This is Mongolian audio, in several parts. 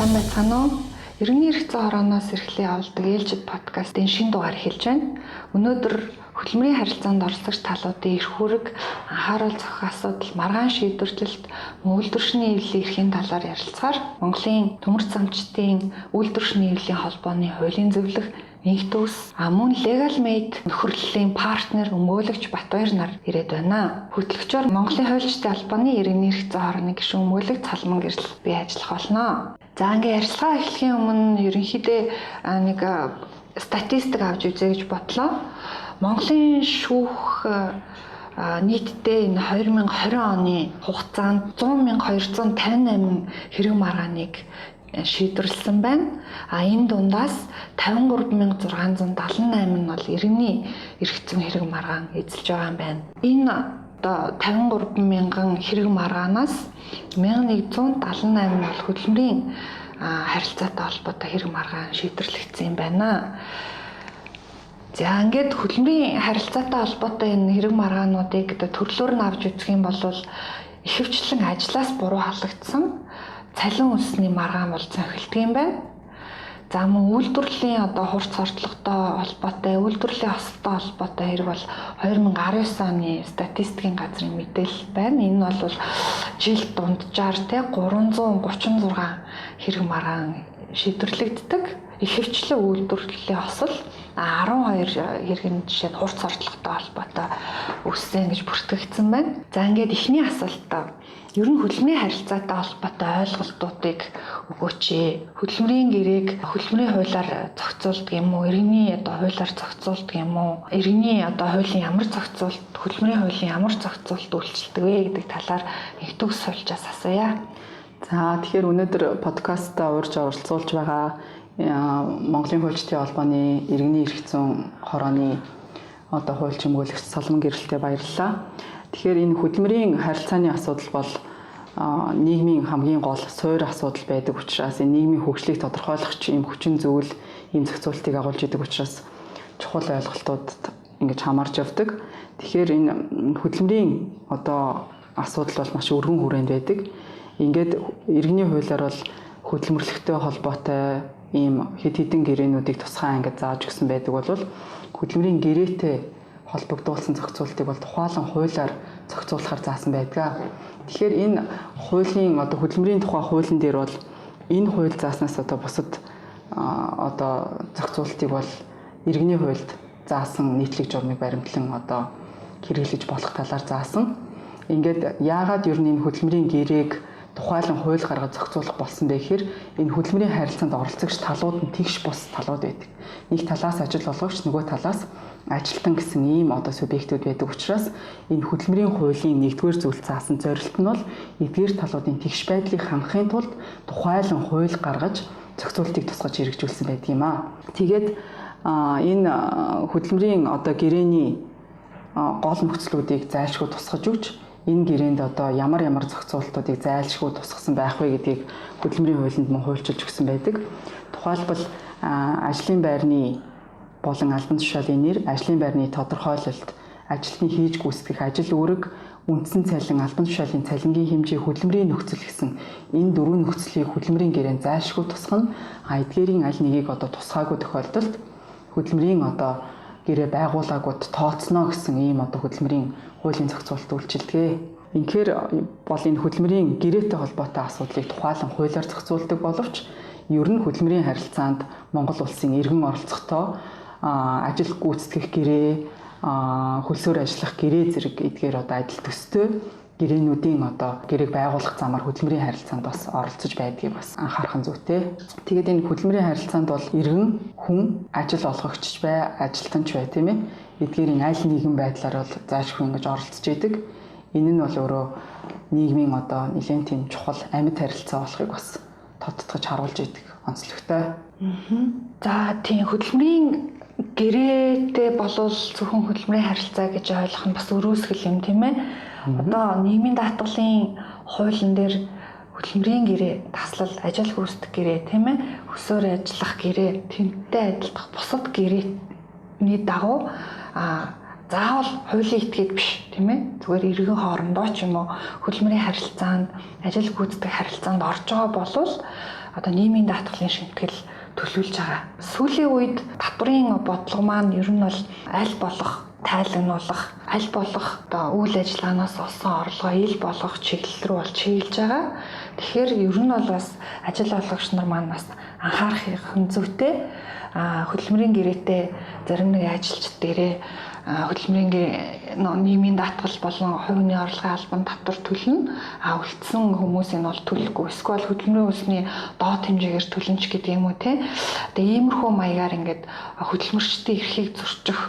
Сайн байцгаана уу? Иргэний эрх зүйн хорооноос эрхлэн явуулдаг ээлжид подкастын шинэ дугаар эхэлж байна. Өнөөдөр хөдөлмөрийн харилцаанд оролцогч талуудын эрх үүрэг, анхаарал зохих асуудал, маргаан шийдвэрлэлт, үйлдвэршний эвлэлийн эрхийн талаар ярилцахаар Монголын төмөр замчдын үйлдвэршний эвлэлийн холбооны хуулийн зөвлөх Инхтүүс, мөн Legal Mate нөхөрлөлийн партнер өмгөөлөгч Батбаяр нар ирээд байна. Хөтлөгчөөр Монголын хуульчдын албаны иргэний эрх зүйн хорооны гишүүн өмгөөлөгч Цалман Гэрэл би ажиллах болно. За, ингээ ярилцлага эхлэхийн өмнө ерөнхийдөө нэг статистик авч үзье гэж бодлоо. Монголын шүүх нийтдээ энэ 2020 оны хугацаанд 100,258 хэрэг маргааныг шийдвэрлэсэн байна. А энэ дундаас 53,678 нь бол иргэний эрх зүйн хэрэг маргаан эзэлж байгаа юм байна. Энэ одоо 53 мянган хэрэг маргаанаас 1178 нь бол хөдөлмөрийн харилцаатай холбоотой хэрэг маргаан шийдвэрлэгдсэн юм байна. За, ингээд хөдөлмөрийн харилцаатай холбоотой энэ хэрэг маргаануудыг одоо төрлөөр нь авч үзэх юм бол ихэвчлэн ажлаас буруу халагдсан, цалин үлсний маргаан бол цонхилдог юм байна. За, мөн үйлдвэрлэлийн одоо хурц хордлоготой холбоотой, үйлдвэрлэлийн осолтой холбоотой хэрэг бол 2019 оны статистикийн газрын мэдээлэл байна. Энэ нь бол жилд дунджаар 336 хэрэг маргаан шийдвэрлэгддэг. Ихэвчлэн үйлдвэрлэлийн осол, 12 хэргийн жишээ нь хурц хордлоготой холбоотой үүссэн гэж бүртгэгдсэн байна. За, ингээд эхний асуултаа ер нь хөдөлмөрийн харилцаатай холбоотой ойлголтуудыг өгөөч ээ. Хөдөлмөрийн гэрээг хөдөлмөрийн хуулиар зохицуулдаг юм уу? Иргэний одоо хуулиар зохицуулдаг юм уу? Иргэний одоо хуулийн ямар зохицуулт, хөдөлмөрийн хуулийн ямар зохицуулт үйлчилдэг вэ гэдэг талаар Инхтүүс хуульчаас асууя. За, тэгэхээр өнөөдөр подкастаа урьж оролцуулж байгаа Монголын хуульчдын холбооны иргэний эрх зүйн хорооны одоо хуульч өмгөөлөгч Соломон Гэрэлтэй баярлалаа. Тэгэхээр энэ хөдөлмөрийн харилцааны асуудал бол нийгмийн хамгийн гол суур асуудал байдаг учраас, энэ нийгмийн хөгжлийг тодорхойлох ийм хүчин зүйл, ийм зохицуултыг агуулж идэг учраас чухал ойлголтуудад ингэж хамаарч явдаг. Тэгэхээр энэ хөдөлмөрийн одоо асуудал бол маш өргөн хүрээнд байдаг. Ингээд иргэний хуулиар бол хөдөлмөрлөхтэй холбоотой ийм хэд хэдэн гэрээнүүдийг тусгай ангид зааж өгсөн байдаг бол хөдөлмөрийн гэрээтэй холбогдуулсан зохицуултыг бол тухайлан хуулиар зохицуулахар заасан байдаг. Тэгэхээр энэ хуулийн одоо хөдөлмөрийн тухай хуулийн дээр бол энэ хууль зааснаас одоо бусад одоо зохицуултыг бол иргэний хуульд заасан нийтлэг журмыг баримтлан одоо хэрэглэж болох талаар заасан. Ингээд яагаад ер нь энэ хөдөлмөрийн гэрээг тухайлан хууль гаргаж зохицуулах болсон бэ гэхээр энэ хөдөлмөрийн харилцаанд оролцогч талууд нь тэгш бус талууд байдаг. Нэг талаас ажил олгогч, нөгөө талаас ажилтан гэсэн ийм одоо субъектүүд байдаг учраас энэ хөдөлмөрийн хуулийн нэгдүгээр зүйл заасан зорилт нь бол эдгээр талуудын тэгш байдлыг хангахын тулд тухайлан хууль гаргаж зохицуултыг тусгаж хэрэгжүүлсэн байдаг юм аа. Тэгээд энэ хөдөлмөрийн одоо гэрээний гол нөхцлүүдийг зайлшгүй тусгаж өгч, энэ гэрээнд одоо ямар ямар зохицуултуудыг зайлшгүй тусгасан байх вэ гэдгийг хөдөлмөрийн хуулинд мөн хуульчилж өгсөн байдаг. Тухайлбал, ажлын байрны болон албан тушаалын нэр, ажлын байрны тодорхойлолт, ажилтны хийж гүйцэтгэх ажил үүрэг, үндсэн цалин, албан тушаалын цалингийн хэмжээ, хөдөлмөрийн нөхцөл гэсэн энэ дөрвөн нөхцөлийг хөдөлмөрийн гэрээнд зайлшгүй тусгана. А эдгээрийн аль нэгийг одоо тусгаагүй тохиолдолд хөдөлмөрийн одоо гэрээ байгуулаагүйд тооцно гэсэн ийм одоо хөдөлмөрийн хуулийн зохицуулалт үйлчилдэг. Инхээр бол энэ хөдөлмөрийн гэрээтэй холбоотой асуудлыг тухайлан хуулиар зохицуулдаг боловч ер нь хөдөлмөрийн харилцаанд Монгол улсын иргэн оролцохдоо ажил гүйцэтгэх гэрээ, хөлсөөр ажиллах гэрээ зэрэг эдгээр одоо адил төстэй гэрээнүүдийн одоо гэрээг байгуулах замаар хөдөлмөрийн харилцаанд бас оролцож байдгийг бас анхаарах нь зүйтэй. Тэгээд энэ хөдөлмөрийн харилцаанд бол иргэн хүн, ажил олгогч бай, ажилтан ч бай, тийм ээ. Эдгээрийн аль нэгэн байдлаар бол зайлшгүй ингэж оролцож идэг. Энэ нь бол өөрөө нийгмийн одоо нэлээд тийм чухал амьд харилцаа болохыг бас тодтогч харуулж идэг онцлогтой. За, тийм, хөдөлмөрийн гэрээтэй болвол зөвхөн хөдөлмөрийн харилцаа гэж ойлгох нь бас өрөөсгөл юм, тийм ээ. Одоо нийгмийн даатгалын хуулийн дээр хөдөлмөрийн гэрээ, таслал, ажил гүйцэтгэх гэрээ, тийм ээ, хөсөөр ажиллах гэрээ, тэнтэй адилдах бусад гэрээний дагуу заавал хуулийн этгээд биш, тийм ээ. Зүгээр иргэн хоорондоо ч юм уу хөдөлмөрийн харилцаанд, ажил гүйцэтгэх харилцаанд орж байгаа болвол одоо нийгмийн даатгалын шимтгэл төлөвлөж байгаа. Сүүлийн үед татврын бодлого маань ер нь бол аль болох тайлгнуулах, аль болох одоо үйл ажиллагаанаас олсон орлогоо ил болгох чиглэл рүү бол чиглэж байгаа. Тэгэхээр ер нь бол бас ажил олгогч нар маань бас анхаарах зүйтэй хөдөлмөрийн гэрээтэй зарим нэг ажилчид дээрээ хөдөлмөрийн нийгмийн даатгал болон хувийн орлогын албан татвар төлнө. А үлдсэн хүмүүсийн бол төлөхгүй. Эсвэл хөдөлмөрийн хөлсний доод хэмжээгээр төлнө ч гэдэг юм уу те. Тэгээ иймэрхүү маягаар ингээд хөдөлмөрчдийн эрхийг зөрчих.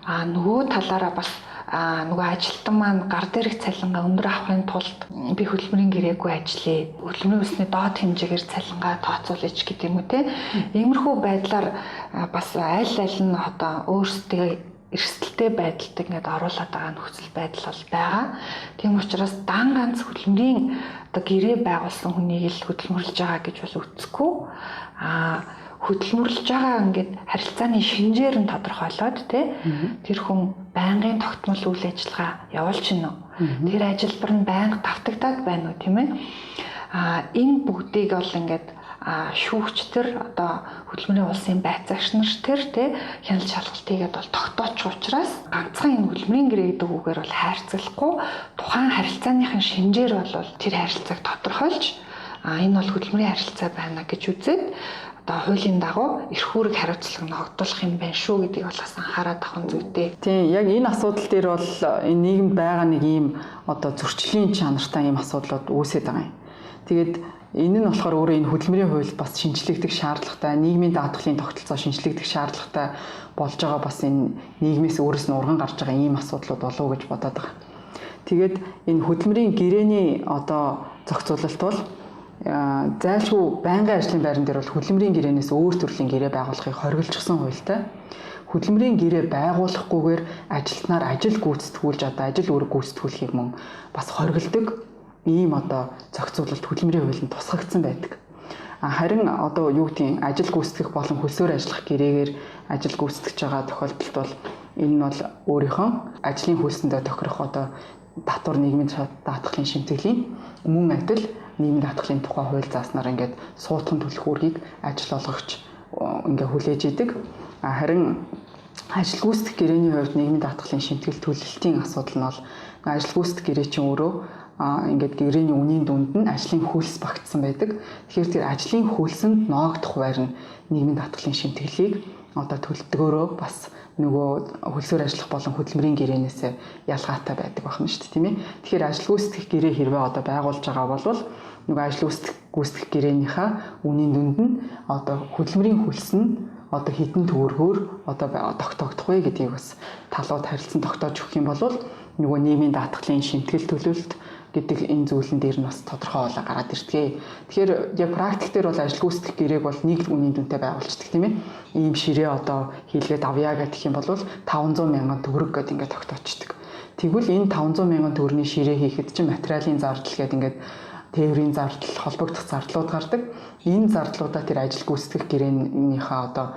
А нөгөө талаараа бас нөгөө ажилтан маань гар дээрх цалингаа өндөр авахын тулд би хөдөлмөрийн гэрээгүй ажиллая. Хөдөлмөрийн өсний доод хэмжээгээр цалингаа тооцоолъё ч гэдэг юм уу те. Иймэрхүү байдлаар бас аль аль нь одоо өөрсдөө эрсдэлтэй байдалд ингээд оруулаад байгаа нөхцөл байдал бол байгаа. Тийм учраас дан ганц хөдөлмөрийн одоо гэрээ байгуулсан хүнийг л хөдөлмөрлөж байгаа гэж бол үзэхгүй. Хөдөлмөрлөж байгаа ингээд харилцааны шинжээр нь тодорхойлоод тий тэр хүн байнгын тогтмол үйл ажиллагаа явуулж гинэ үү? Тэр ажилбар нь байнга давтагдаад байна уу, тийм ээ? Энэ бүгдийг бол ингээд шүүгч төр одоо хөдөлмөрийн улсын байцаагч нар тэр тий хяналт шалгалт хийгээд бол тогтоочих учраас ганцхан энэ хөдөлмөрийн гэрээ гэдэг үгээр бол хайрцаглахгүй тухайн харилцааныхын шинжээр бол тэр харилцааг тодорхойлж энэ бол хөдөлмөрийн харилцаа байна гэж үзээд одоо хуулийн дагуу эрх үүрэг хариуцлага ногдуулах юм байна шүү гэдгийг бол бас анхаарал авах нь зүйтэй. Тийм, яг энэ асуудал дээр бол энэ нийгэмд байгаа нэг ийм одоо зөрчлийн чанартай ийм асуудлууд үүсээд байгаа юм. Тэгээд энэ нь болохоор өөрөө энэ хөдөлмөрийн хууль бас шинжлэгдэх шаардлагатай, нийгмийн даатгалын тогтолцоо шинжлэгдэх шаардлагатай болж байгаа бас энэ нийгмээс өөрөөс нь урган гарч байгаа ийм асуудлууд болов уу гэж бодоод байгаа. Тэгээд энэ хөдөлмөрийн гэрээний одоо зохицуулалт бол зайлшгүй байнгын ажлын байран дээр бол хөдөлмөрийн гэрээнээс өөр төрлийн гэрээ байгуулахыг хоригдчихсан хуультай. Хөдөлмөрийн гэрээ байгуулахгүйгээр ажилтнаар ажил гүйцэтгүүлж одоо ажил үүрэг гүйцэтгүүлэхийг мөн бас хоригддаг ийм одоо зохицуулалт хөдөлмөрийн хуулинд тусгагдсан байдаг. Харин одоо юу гэдгийг ажил гүйцэтгэх болон хөлсөөр ажиллах гэрээгээр ажил гүйцэтгэж байгаа тохиолдолд бол энэ нь бол өөрийнхөө ажлын хөлсөндөө тохирох одоо татвар нийгмийн даатгалын шимтгэлийн мөн адил нийгмийн даатгалын тухай хууль зааснаар ингээд суутхан төлөх үүргийг ажил олгогч ингээ хүлээж идэг. Харин ажил гүйцэтгэх гэрээний хувьд нийгмийн даатгалын шимтгэл төлөлтийн асуудал нь бол ажил гүйцэтгэх гэрээ чинь өөрөө ингээд гэрээний үнийн дүнд нь ажлын хөлс багтсан байдаг. Тэгэхээр тэр ажлын хөлсөнд ноогдох байр нь нийгмийн даатгалын шимтгэлийг одоо төлдгөөрөө бас нөгөө хөлсөөр ажиллах болон хөдөлмөрийн гэрээнээс ялгаатай байдаг байна шүү дээ, тийм ээ. Тэгэхээр ажил гүйцэтгэх гэрээ хэрвээ одоо байгуулж байгаа бол нөгөө ажил гүйцэтгэх гэрээнийхээ үнийн дүнд нь одоо хөдөлмөрийн хөлс нь одоо хэдэн төгрөгөөр одоо тогтоогдох вэ гэдгийг бас талууд харилцан тогтоож өгөх юм бол нөгөө нийгмийн даатгалын шимтгэл төлөлт гэдэг энэ зүйлэн дээр нь бас тодорхой болоо гараад ирдэг. Тэгэхээр яг практик дээр бол ажил гүйцэтгэх гэрээг бол нэг л үнийн дүнтэй байгуулцдаг, тийм ээ. Ийм ширээ одоо хийлгээд авъя гэх юм бол 500 мянган төгрөг гэдэг ингээд тогтоочдөг. Тэгвэл энэ 500 мянган төгрөгийн ширээ хийхэд чинь материалын зардал гэдэг ингээд тээврийн зардал, холбогдох зардлууд гардаг. Энэ зардлуудаа тэр ажил гүйцэтгэх гэрээнийхээ одоо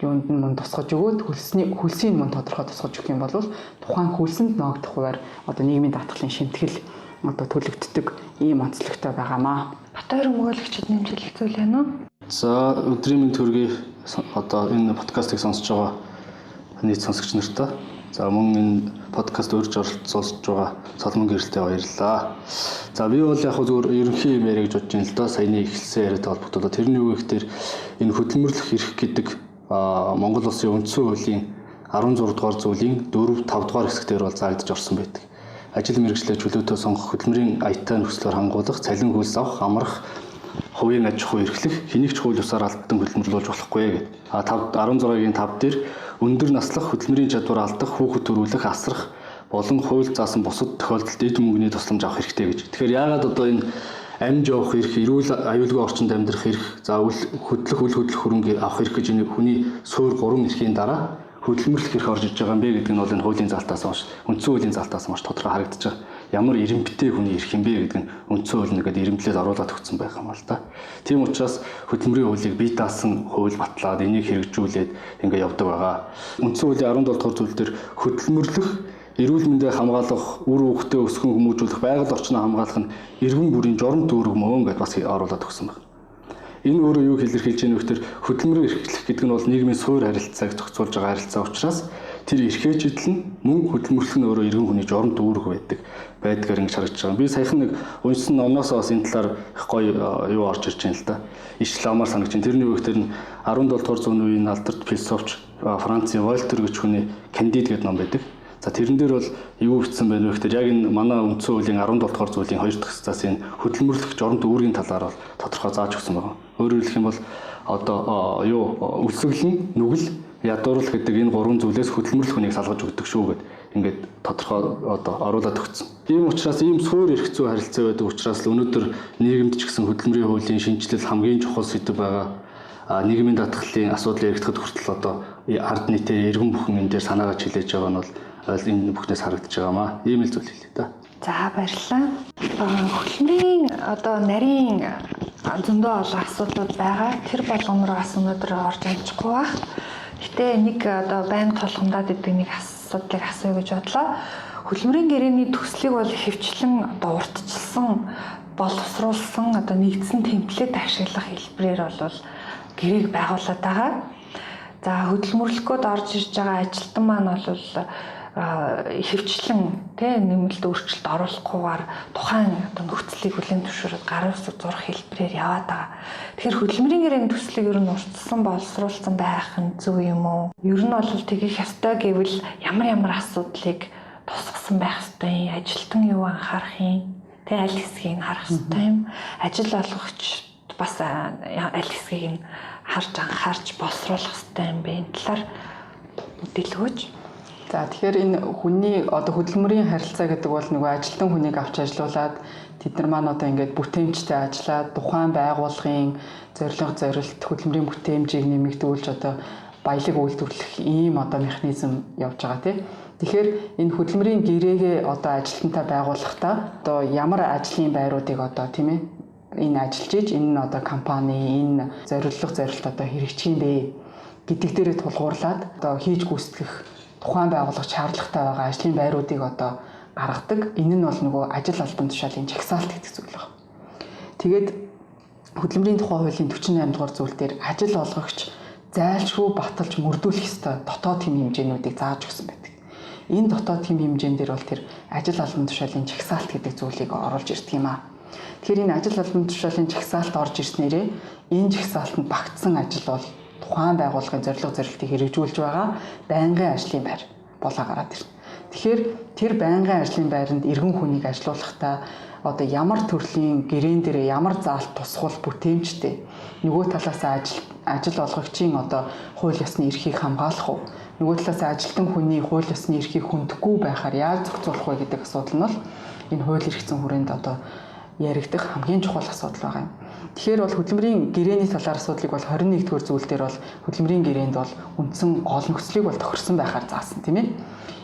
юунд нь мөн тусгаж өгөөд хөлсийн мөн тодорхой тусгаж өгөх юм бол тухайн хөлсөнд ноогдох хуваар одоо нийгмийн даатгалын шимтгэл одоо төлөгддөг ийм онцлогтой байгаамаа. Батөр өмгөөлөгчд нэмж хэлэх зүйл байна уу? За, өдрийн мэнд төргий одоо энэ подкастыг сонсож байгаа нийт сонсогч нартаа. За, мөн энэ подкаст урьж оролцуулж байгаа Соломон гэрэлтэй баярлалаа. За, би бол яг зүгээр ерөнхий юм яриа гэж бодож байна л доо. Саяны эхэлсэн яриатай холбогдуулаад тэрний юу гэхээр энэ хөдөлмөрлөх эрх гэдэг Монгол улсын үндсэн хуулийн 16 дугаар зүйлийн 4 5 дугаар хэсгээр бол заагдаж орсон байдаг. Ажил мэргэжлээ чөлөөтэй сонгох, хөдөлмөрийн аятай нөхцлөөр хамгуулах, цалин хөлс авах, амрах, хувийн аж ахуй эрхлэх, хэнийг ч хууль ёсоор алдан хөдөлмөрлүүлж болохгүй гэдэг. А 16-гийн 5 дээр өндөр наслах, хөдөлмөрийн чадвар алдах, хүүхэд төрүүлэх, асрах болон хууль заасан бусад тохиолдолд эд мөнгөний тусламж авах хэрэгтэй гэж. Тэгэхээр яагаад одоо энэ амж явах эрх, эрүүл аюулгүй орчинд амьдрах эрх, за үл хөдлөх, үл хөдлөх хөрөнгө авах эрх гэж энэ хүний суур 3 эрхийн дараа хөдөлмөрлөх эрх орж иж байгаа юм бэ гэдэг нь бол энэ хуулийн залтаас хойш, үндсэн хуулийн залтаас маш тодорхой харагдаж байгаа. Ямар эрэмбэтэй хүний эрх юм бэ гэдэг нь үндсэн хууль нэгэд эрэмблээд оруулаад өгсөн байх юм ал та. Тийм учраас хөдөлмөрийн хуулийг бие даасан хууль батлаад энийг хэрэгжүүлээд ингээ явдаг байгаа. Үндсэн хуулийн 17 дугаар зүйл дээр хөдөлмөрлөх, эрүүл мэндээ хамгаалах, үр хүүхдээ өсгөн хүмүүжүүлэх, байгаль орчноо хамгаалах нь иргэн бүрийн журам дүүрэг мөн гэдээ бас оруулаад өгсөн байна. Энэ өөрөө юу илэрхийлж байгаа вэ гэхээр хөдөлмөрийн эрхлэх гэдэг нь бол нийгмийн суур харилцааг зохицуулж байгаа харилцаа учраас тэр эрхээжидэл нь мөн хөдөлмөрлөх нь өөрөө иргэн хүний журамт үүрэг байдгаар ингэж харагдаж байгаа. Би саяхан нэг уншсан номноос бас энэ талаар их гоё юу орж ирж байна л да. Ишл амар санагч. Тэрний юу гэхээр нь 17 дугаар зууны үеийн алдарт философч Францын Вольтер гэж хүний Кандид гэдэг ном байдаг. За тэрэн дээр бол юу бичсэн бэ гэхээр яг энэ манай үндсэн хуулийн 17 дугаар зүйлийн 2 дахь цаас энэ хөдөлмөрлөх журамт үүргийн талаар бол тодорхой зааж өгсөн байна. Өөрөөр хэлэх юм бол одоо юу өлсгөл нь нүгэл ядуурл гэдэг энэ гурван зүйлээс хөдөлмөрлөх хүнийг салгаж өгдөг шүү гэд ингээд тодорхой одоо оруулаад өгсөн. Ийм учраас ийм суур эрх зүй харилцаа байдаг учраас л өнөөдөр нийгэмд ч гэсэн хөдөлмөрийн хуулийн шинэчлэл хамгийн чухал сэдэв байгаа. Нийгмийн даатгалын асуудал яригдахад хүртэл одоо ард нийтээ иргэн бүхэн энэ дээр санаагаа чилээж байгаа нь бол энэ бүхнээс харагдаж байгаамаа. Ийм л зүйл хэлье да. За баярлалаа. Хөдөлмөрийн одоо нарийн зөндөө олон асуудлууд байгаа. Тэр болгон руу бас өнөөдөр орж амжихгүй байх. Гэтэ нэг одоо байнга тулгамдаад идэг нэг асуудлыг асууя гэж бодлоо. Хөдөлмөрийн гэрээний төслийг бол хөвчлэн одоо уртчилсан, боловсруулсан одоо нэгдсэн темплет ашиглах хэлбэрээр бол гэрээг байгуулад байгаа. За хөдөлмөрлөх гээд орж ирж байгаа ажилтан маань бол хөвчлэн тэ нэмэлт өөрчлөлт оруулахгүйгээр тухайн одоо нөхцөлийг хүлээн зөвшөөрөөд гарын үсэг зурх хэлбэрээр яваад байгаа. Тэгэхээр хөдөлмөрийн гэрээний төслийг ер нь уртсан боловсруулсан байх нь зөв юм уу? Ер нь бол тэгэх ёстой гэвэл ямар ямар асуудлыг тусгасан байх ёстой юм? Ажилтан юу анхаарах юм? Тэ аль хэсгийг харах ёстой юм? Ажил олгогч бас аль хэсгийг нь харж анхаарч боловсруулах ёстой юм бэ? Энэ талаар мэдээлэл өгөөч. За тэгэхээр энэ хүний одоо хөдөлмөрийн харилцаа гэдэг бол нөгөө ажилтан хүнийг авч ажилуулад тэд нар маань одоо ингээд бүтээмжтэй ажиллаад тухайн байгууллагын зорилго зорилт хөдөлмөрийн бүтээмжийг нэмэгдүүлж одоо баялаг үйлдвэрлэх ийм одоо механизм явж байгаа тий. Тэгэхээр энэ хөдөлмөрийн гэрээгээ одоо ажилтнтай байгуулахдаа одоо ямар ажлын байруудыг одоо тийм ээ энэ ажиллаж иж энэ нь одоо компани энэ зорилго зорилт одоо хэрэгжих юм бэ гэдэг дээрээ тулгуурлаад одоо хийж гүйцэтгэх тухайн байгууллага шаардлагатай байгаа ажлын байруудыг одоо гаргадаг. Энэ нь бол нөгөө ажил албан тушаалын жагсаалт гэдэг зүйл байна. Тэгээд хөдөлмөрийн тухай хуулийн 48 дугаар зүйл дээр ажил олгогч зайлшгүй баталж мөрдүүлэх ёстой дотоод хэм хэмжээнүүдийг зааж өгсөн байдаг. Энэ дотоод хэм хэмжээн дээр бол тэр ажил албан тушаалын жагсаалт гэдэг зүйлийг оруулж ирдэг юм аа. Тэгэхээр энэ ажил албан тушаалын жагсаалт орж ирснээрээ энэ жагсаалтанд багтсан ажил бол тухайн байгууллагын зорилго зорилтыг хэрэгжүүлж байгаа байнгын ажлын байр болоо гараад ирнэ. Тэгэхээр тэр байнгын ажлын байранд иргэн хүнийг ажилуулахдаа одоо ямар төрлийн гэрээн дээр ямар заалт тусгал бүтээмжтэй нөгөө талаас ажил олгогчийн одоо хууль ёсны эрхийг хамгаалах уу, нөгөө талаас ажилтан хүний хууль ёсны эрхийг хүндэхгүй байхаар яаж зохицуулах вэ гэдэг асуудал нь бол энэ хууль эрх зүйн хүрээнд одоо яригдах хамгийн чухал асуудал байгаа юм. Тэгэхээр бол хөдөлмөрийн гэрээний талаар асуудлыг бол 21-р зүйл дээр бол хөдөлмөрийн гэрээнд бол үндсэн гол нөхцөлийг бол тохирсон байхаар заасан тийм ээ.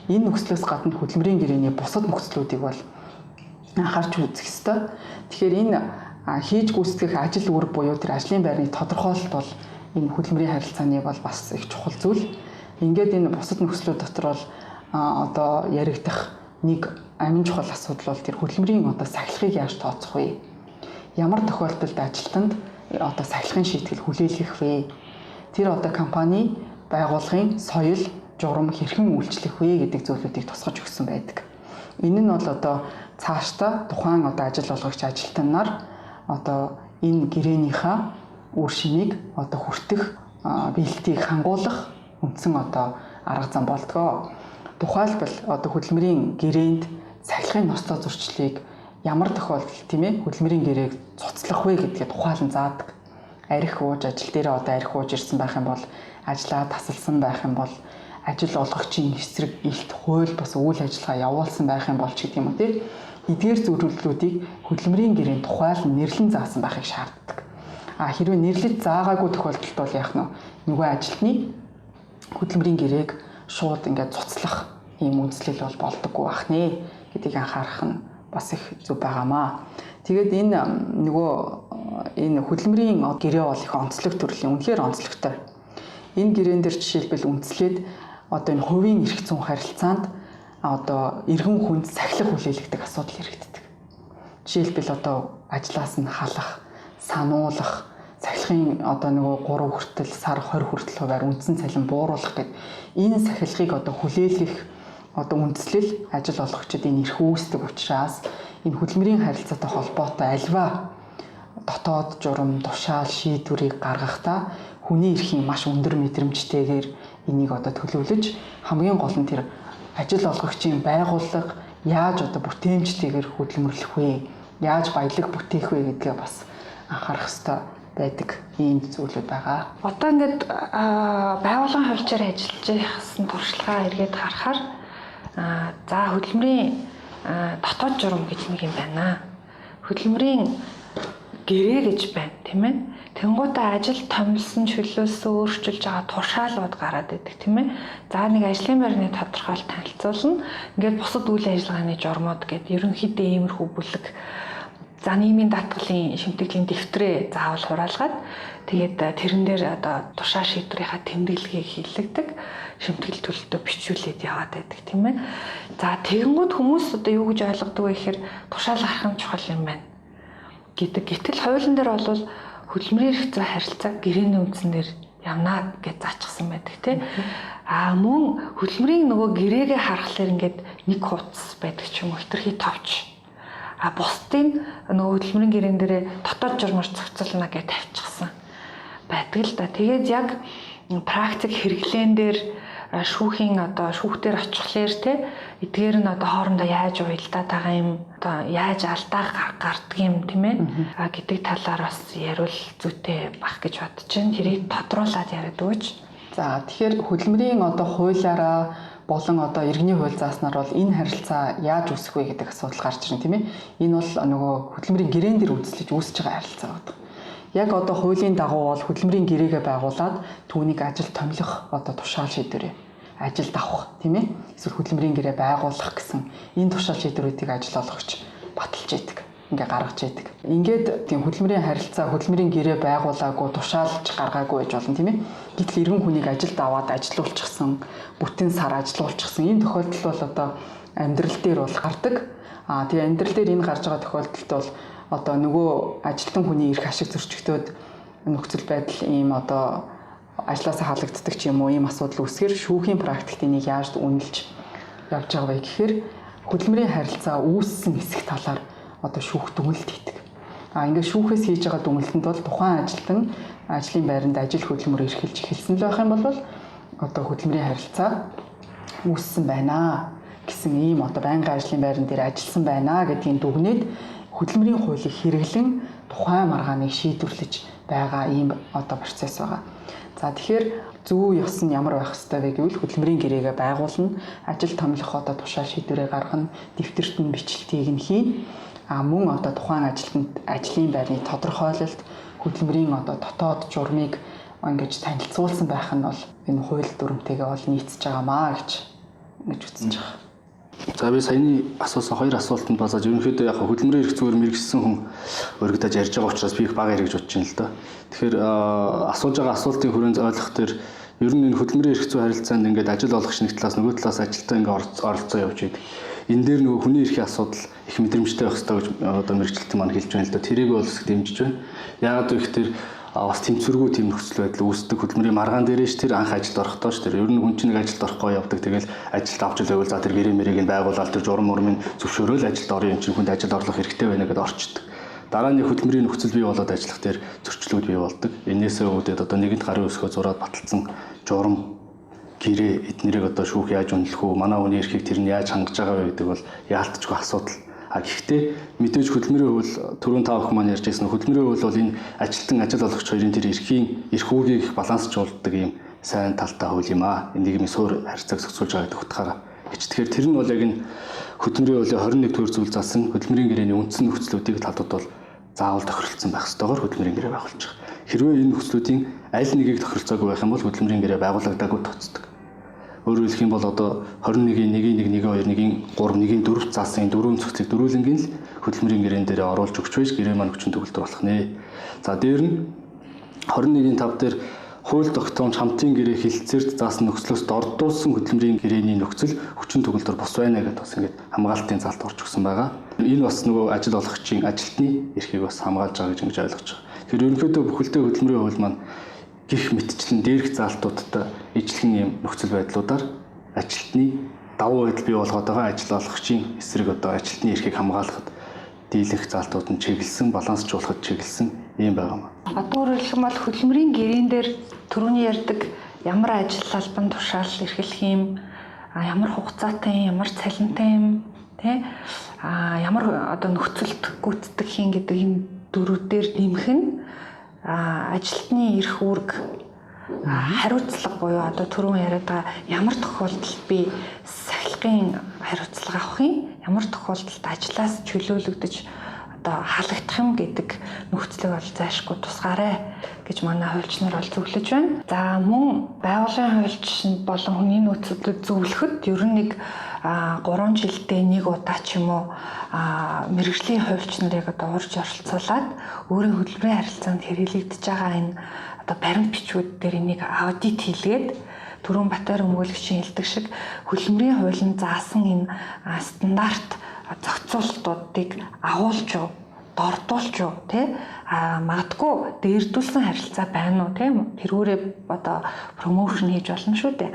Энэ нөхцлөөс гадна хөдөлмөрийн гэрээний бусад нөхцлүүдийг бол анхаарч үзэх ёстой. Тэгэхээр энэ хийж гүйцэтгэх ажил үүрэг буюу тэр ажлын байрны тодорхойлолт бол энэ хөдөлмөрийн харилцааны бол бас их чухал зүйл. Ингээд энэ бусад нөхцлүүд дотор бол одоо яригдах нэг амин чухал асуудал бол тэр хөдөлмөрийн одоо сахилгыг яаж тооцох вэ? Ямар тохиолдолд ажилтнанд одоо сахилгын шийтгэл хүлээлгэх вэ? Тэр одоо компани байгууллагын соёл, журам хэрхэн үйлчлэх вэ гэдэг зүйлүүдийг тусгаж өгсөн байдаг. Энэ нь бол одоо цаашдаа тухайн одоо ажил олгогч ажилтан нар одоо энэ гэрээнийхээ үр шимийг одоо хүртэх бэлтгийг хангуулах үндсэн одоо арга зам болдгоо. Тухайлбал одоо хөдөлмөрийн гэрээнд сахилгын ноцтой зурчлалыг ямар тохиолдолд тийм ээ хөдөлмөрийн гэрээг цуцлах вэ гэдгээ тухайлан заадаг. Арх ууж ажил дээрээ одоо арх ууж ирсэн байх юм бол ажлаа тасалсан байх юм бол ажил олгогчийн эсрэг илт хууль бас үйл ажиллагаа явуулсан байх юм бол ч гэдэг юм уу тийм эдгээр зөвлөлтүүдийг хөдөлмөрийн гэрээнд тухайлан нэрлэн заасан байхыг шаарддаг. А хэрвээ нэрлэж заагаагүй тохиолдолд бол яах нь нөгөө ажилтны хөдөлмөрийн гэрээг шууд ингээд цуцлах ийм үндслэл бол болдоггүй байх нэ гэдгийг анхаарах нь бас их зөв байгаамаа. Тэгээд энэ нөгөө энэ хөдөлмөрийн гэрээ бол их онцлог төрлийн, үнэхээр онцлогтой. Энэ гэрээн дээр жишээлбэл үндслээд одоо энэ хувийн эрх зүйн харилцаанд одоо иргэн хүнд сахилах хүлээлгдэг асуудал яригддаг. Жишээлбэл одоо ажлаас нь халах, сануулах, Сахилгын одоо нөгөө 3 хүртэл сар 20 хүртэл хувиар үндсэн цалин бууруулах гэдэг энэ сахилгыг одоо хүлээлгэх одоо үндслэл ажил олгогчдын эрх үүсдэг учраас энэ хөдөлмөрийн харилцаатай холбоотой альва дотоод журам, тушаал, шийдвэрийг гаргахдаа хүний эрхийн маш өндөр мэдрэмжтэйгээр энийг одоо төлөвлөж хамгийн гол нь тэр ажил олгогчийн байгууллага яаж одоо бүтээмжтэйгээр хөдөлмөрлөх вэ? Яаж баялаг бүтээх вэ гэдгээ бас анхаарах ёстой байдаг ийм зүйлүүд байгаа. Одоо ингээд байгууллагын хувьчаар ажиллаж байсан туршлагаа эргээд харахаар за хөдөлмөрийн дотоод журам гэж нэг юм байна. Хөдөлмөрийн гэрээ гэж байна, тийм ээ. Тэнгуутаа ажил томилсон, чөлөөлсөн, өөрчилж байгаа тушаалууд гараад идэг, тийм ээ. За нэг ажлын байрны тодорхойлолт танилцуулна. Ингээд бусад үйл ажиллагааны журмууд гээд ерөнхийдөө иймэрхүү бүлэг. За нийгмийн даатгалын шимтгэлийн дэвтрээ заавал хураалгаад тэгээд тэрэн дээр одоо тушаа шийдвэрийнхаа тэмдэглэгийг хийлэгдэг, шимтгэл төлөлтөө бичүүлээд яваад байдаг, тийм ээ. За тэгэнгүүт хүмүүс одоо юу гэж ойлгодог вэ гэхээр тушаал гарах нь чухал юм байна гэдэг. Гэтэл хуулийн дээр бол хөдөлмөрийн эрх зүйн харилцаа гэрээний үндсэн дээр явна гэж заачихсан байдаг, тий. А мөн хөдөлмөрийн нөгөө гэрээгээ харахаар ингээд нэг хуудас байдаг ч юм уу, хэтэрхий товч. А бусдын нөгөө хөдөлмөрийн гэрээн дээрээ дотоод журмаар зохицуулна гэж тавьчихсан байдаг л да. Тэгээд яг практик хэрэглээн дээр шүүхийн одоо шүүхтэр очихлээр те эдгээр нь одоо хоорондоо яаж уялдаад байгаа юм, одоо яаж алдаа гардаг юм, тийм ээ гэдэг талаар бас яриул зүйтэй бах гэж бодож байна. Тэрийг тодруулаад яриад өгөөч. За тэгэхээр хөдөлмөрийн одоо хуулиараа болон одоо иргэний хууль зааснаар бол энэ харилцаа яаж үүсэх вэ гэдэг асуудал гарч ирнэ, тийм ээ. Энэ бол нөгөө хөдөлмөрийн гэрээн дээр үндэслэж үүсэж байгаа харилцаа байдаг. Яг одоо хуулийн дагуу бол хөдөлмөрийн гэрээгээ байгуулад түүнийг ажил томилох одоо тушаал шийдвэрээ ажилд авах, тийм ээ. Эсвэл хөдөлмөрийн гэрээ байгуулах гэсэн энэ тушаал шийдвэрүүдийг ажил олгогч баталж идэг. Ингээ гаргаж идэг. Ингээд тийм хөдөлмөрийн харилцаа, хөдөлмөрийн гэрээ байгуулаагүй, тушаалж гаргаагүй байж болно, тийм ээ. Гэтэл иргэн хүнийг ажилд аваад ажилуулчихсан, бүтэн сар ажилуулчихсан энэ тохиолдол бол одоо амьдрал дээр бол гардаг. Аа тэгээ амьдрал дээр энэ гарч байгаа тохиолдолд бол одоо нөгөө ажилтан хүний эрх ашиг зөрчигдөөд нөхцөл байдал ийм одоо ажлаасаа халагддаг ч юм уу ийм асуудал үүсгэхээр шүүхийн практикт энийг яаж үнэлж явж байгаа вэ гэхээр хөдөлмөрийн харилцаа үүссэн хэсэг талаар одоо шүүх дүгнэлт хийдэг. А ингээд шүүхээс хийж байгаа дүгнэлтэнд бол тухайн ажилтан ажлын байранд ажил хөдөлмөр эрхэлж эхэлсэн л байх юм бол одоо хөдөлмөрийн харилцаа үүссэн байна гэсэн ийм одоо байнгын ажлын байран дээр ажилласан байна гэдгийг дүгнээд хөдөлмөрийн хуулийг хэрэглэн тухайн маргааныг шийдвэрлэж байгаа ийм одоо процесс байгаа. За тэгэхээр зүү ёс нь ямар байх ёстой вэ гэвэл хөдөлмөрийн гэрээгээ байгуулна, ажил томилох одоо тушаал шийдвэрээ гаргана, дэвтэрт нь бичлэлтийг нь хийнэ. А мөн одоо тухайн ажилтнанд ажлын байрны тодорхойлолт, хөдөлмөрийн одоо дотоод журмыг ингэж танилцуулсан байх нь бол энэ хууль дүрмтэйгээ бол нийцэж байгаамаа гэж ингэж үзэж байгаа. За би саяны асуусан хоёр асуултанд басаж ерөнхийдөө яг хөдөлмөрийн эрх зүгээр мэрэгсэн хүн өргөдөж ярьж байгаа учраас би их бага ярих гэж бодож байна л да. Тэгэхээр асууж байгаа асуултын хүрээнд ойлгох дээр ер нь энэ хөдөлмөрийн эрх зүй харилцаанд ингээд ажил олгогч нэг талаас нөгөө талаас ажилтан ингээд оролцоо явж байдаг. Энэ дээр нөгөө хүний эрхийн асуудал их мэдрэмжтэй байх ёстой гэж одоо мэрэгчлэлтэн маань хэлж байна л да. Тэрийг бол хэсэг дэмжиж байна. Яагаад вэ гэхээр бас тэмцвэргүй тийм нөхцөл байдал үүсдэг. Хөдөлмөрийн маргаан дээрээ ш тэр анх ажилд орохдоо ш тэр ер нь хүн чинь нэг ажилд орохгүй явдаг. Тэгэл ажилд авч л байвал за тэр гэрээ мэрийг нь байгуулаад тэр журам мурмын зөвшөөрөөл ажилд орё юм чинь хүнд ажил орлох хэрэгтэй байна гэдээ орчдөг. Дараа нь хөдөлмөрийн нөхцөл бий болоод ажиллах тэр зөрчлүүд бий болдог. Энээсээ үүдээд одоо нэгэнт гарын өсгөө зураад баталсан журам гэрээ эднэрийг одоо шүүх яаж үнэлэх үү? Манай хүний эрхийг тэр нь яаж хангаж байгаа вэ гэдэг бол яалтчгүй асуудал. А гэхдээ мэдээж хөдөлмөрийн хууль түрүүн та бүхэн маань ярьж байсан хөдөлмөрийн хууль бол энэ ажилтан ажил олгогч хоёрын тэр эрхийн эрх үүргийг их балансжуулдаг юм сайн талтай хууль юм аа. Энэ нийгмийн суур харьцааг зохицуулж байгаа гэдэг утгаараа. Тэгэхээр тэр нь бол яг энэ хөдөлмөрийн хуулийн 21 дугаар зүйл заасан хөдөлмөрийн гэрээний үндсэн нөхцлүүдийг талууд бол заавал тохиролцсон байх ёстойгоор хөдөлмөрийн гэрээ байгуулж байгаа. Хэрвээ энэ нөхцлүүдийн аль нэгийг тохиролцоогүй байх юм бол хөдөлмөрийн гэрээ байгуулагдаагүй тооцдог. Өөрөөр хэлэх юм бол одоо 21-ийн 1-ийн 1, 1-ийн 2, 1-ийн 3, 1-ийн 4 заасан энэ дөрвөн зохицлыг дөрвөлнгийн л хөдөлмөрийн гэрээн дээр оруулж өгч байж гэрээ маань хүчин төгөлдөр болох нэ. За дээр нь 21-ийн 5 дээр хууль тогтоомж хамтын гэрээ хилцээрд заасан нөхцлөөс дордуулсан хөдөлмөрийн гэрээний нөхцөл хүчин төгөлдөр бус байна гэдээ бас ингээд хамгаалтын залт орж өгсөн байгаа. Энэ бас нөгөө ажил олгогчийн ажилтны эрхийг бас хамгаалж байгаа гэж ингэж ойлгож байгаа. Тэгэхээр ерөнхийдөө бүхэлдээ хөдөлмөрийн хууль маань гих мэтчлэн дээрх заалтуудтай ижилхэн юм нөхцөл байдлуудаар ажилтны давуу байдал бий болгоод байгаа ажил олгогчийн эсрэг одоо ажилтны эрхийг хамгаалахад дийлэх заалтууд нь чиглэсэн, балансжуулахад чиглэсэн юм байгаа юм. Одоо өөрөөр хэлэх юм бол хөдөлмөрийн гэрээн дээр түрүүний ярьдаг ямар ажил албан тушаал эрхлэх юм, ямар хугацаатай юм, ямар цалинтай юм, тэ ямар одоо нөхцөлд гүйцэтгэх юм гэдэг энэ дөрүүдээр нэмэх нь ажилтны эрх үүрэг хариуцлага буюу одоо түрүүн яриад байгаа ямар тохиолдолд би сахилгын хариуцлага авах юм, ямар тохиолдолд ажлаас чөлөөлөгдөж одоо халагдах юм гэдэг нөхцөлийг бол зайлшгүй тусгаарай гэж манай хуульч нар бол зөвлөж байна. За мөн байгууллагын хуульч болон хүний нөөцүүдэд зөвлөхөд ер нь нэг 3 жилдээ нэг удаа ч юм уу мэргэжлийн хуульч нарыг одоо урьж оролцуулаад өөрийн хөдөлмөрийн харилцаанд хэрэглэгдэж байгаа энэ одоо баримт бичгүүд дээр энийг аудит хийлгээд түрүүн Батар өмгөөлөгчийн хэлдэг шиг хөдөлмөрийн хуулинд заасан энэ стандарт зохицуултуудыг агуулж юу, дордуулж юу, тий? А магадгүй дээрдүүлсэн харилцаа байна уу, тийм тэрүүрээ одоо промошн хийж болно шүү дээ.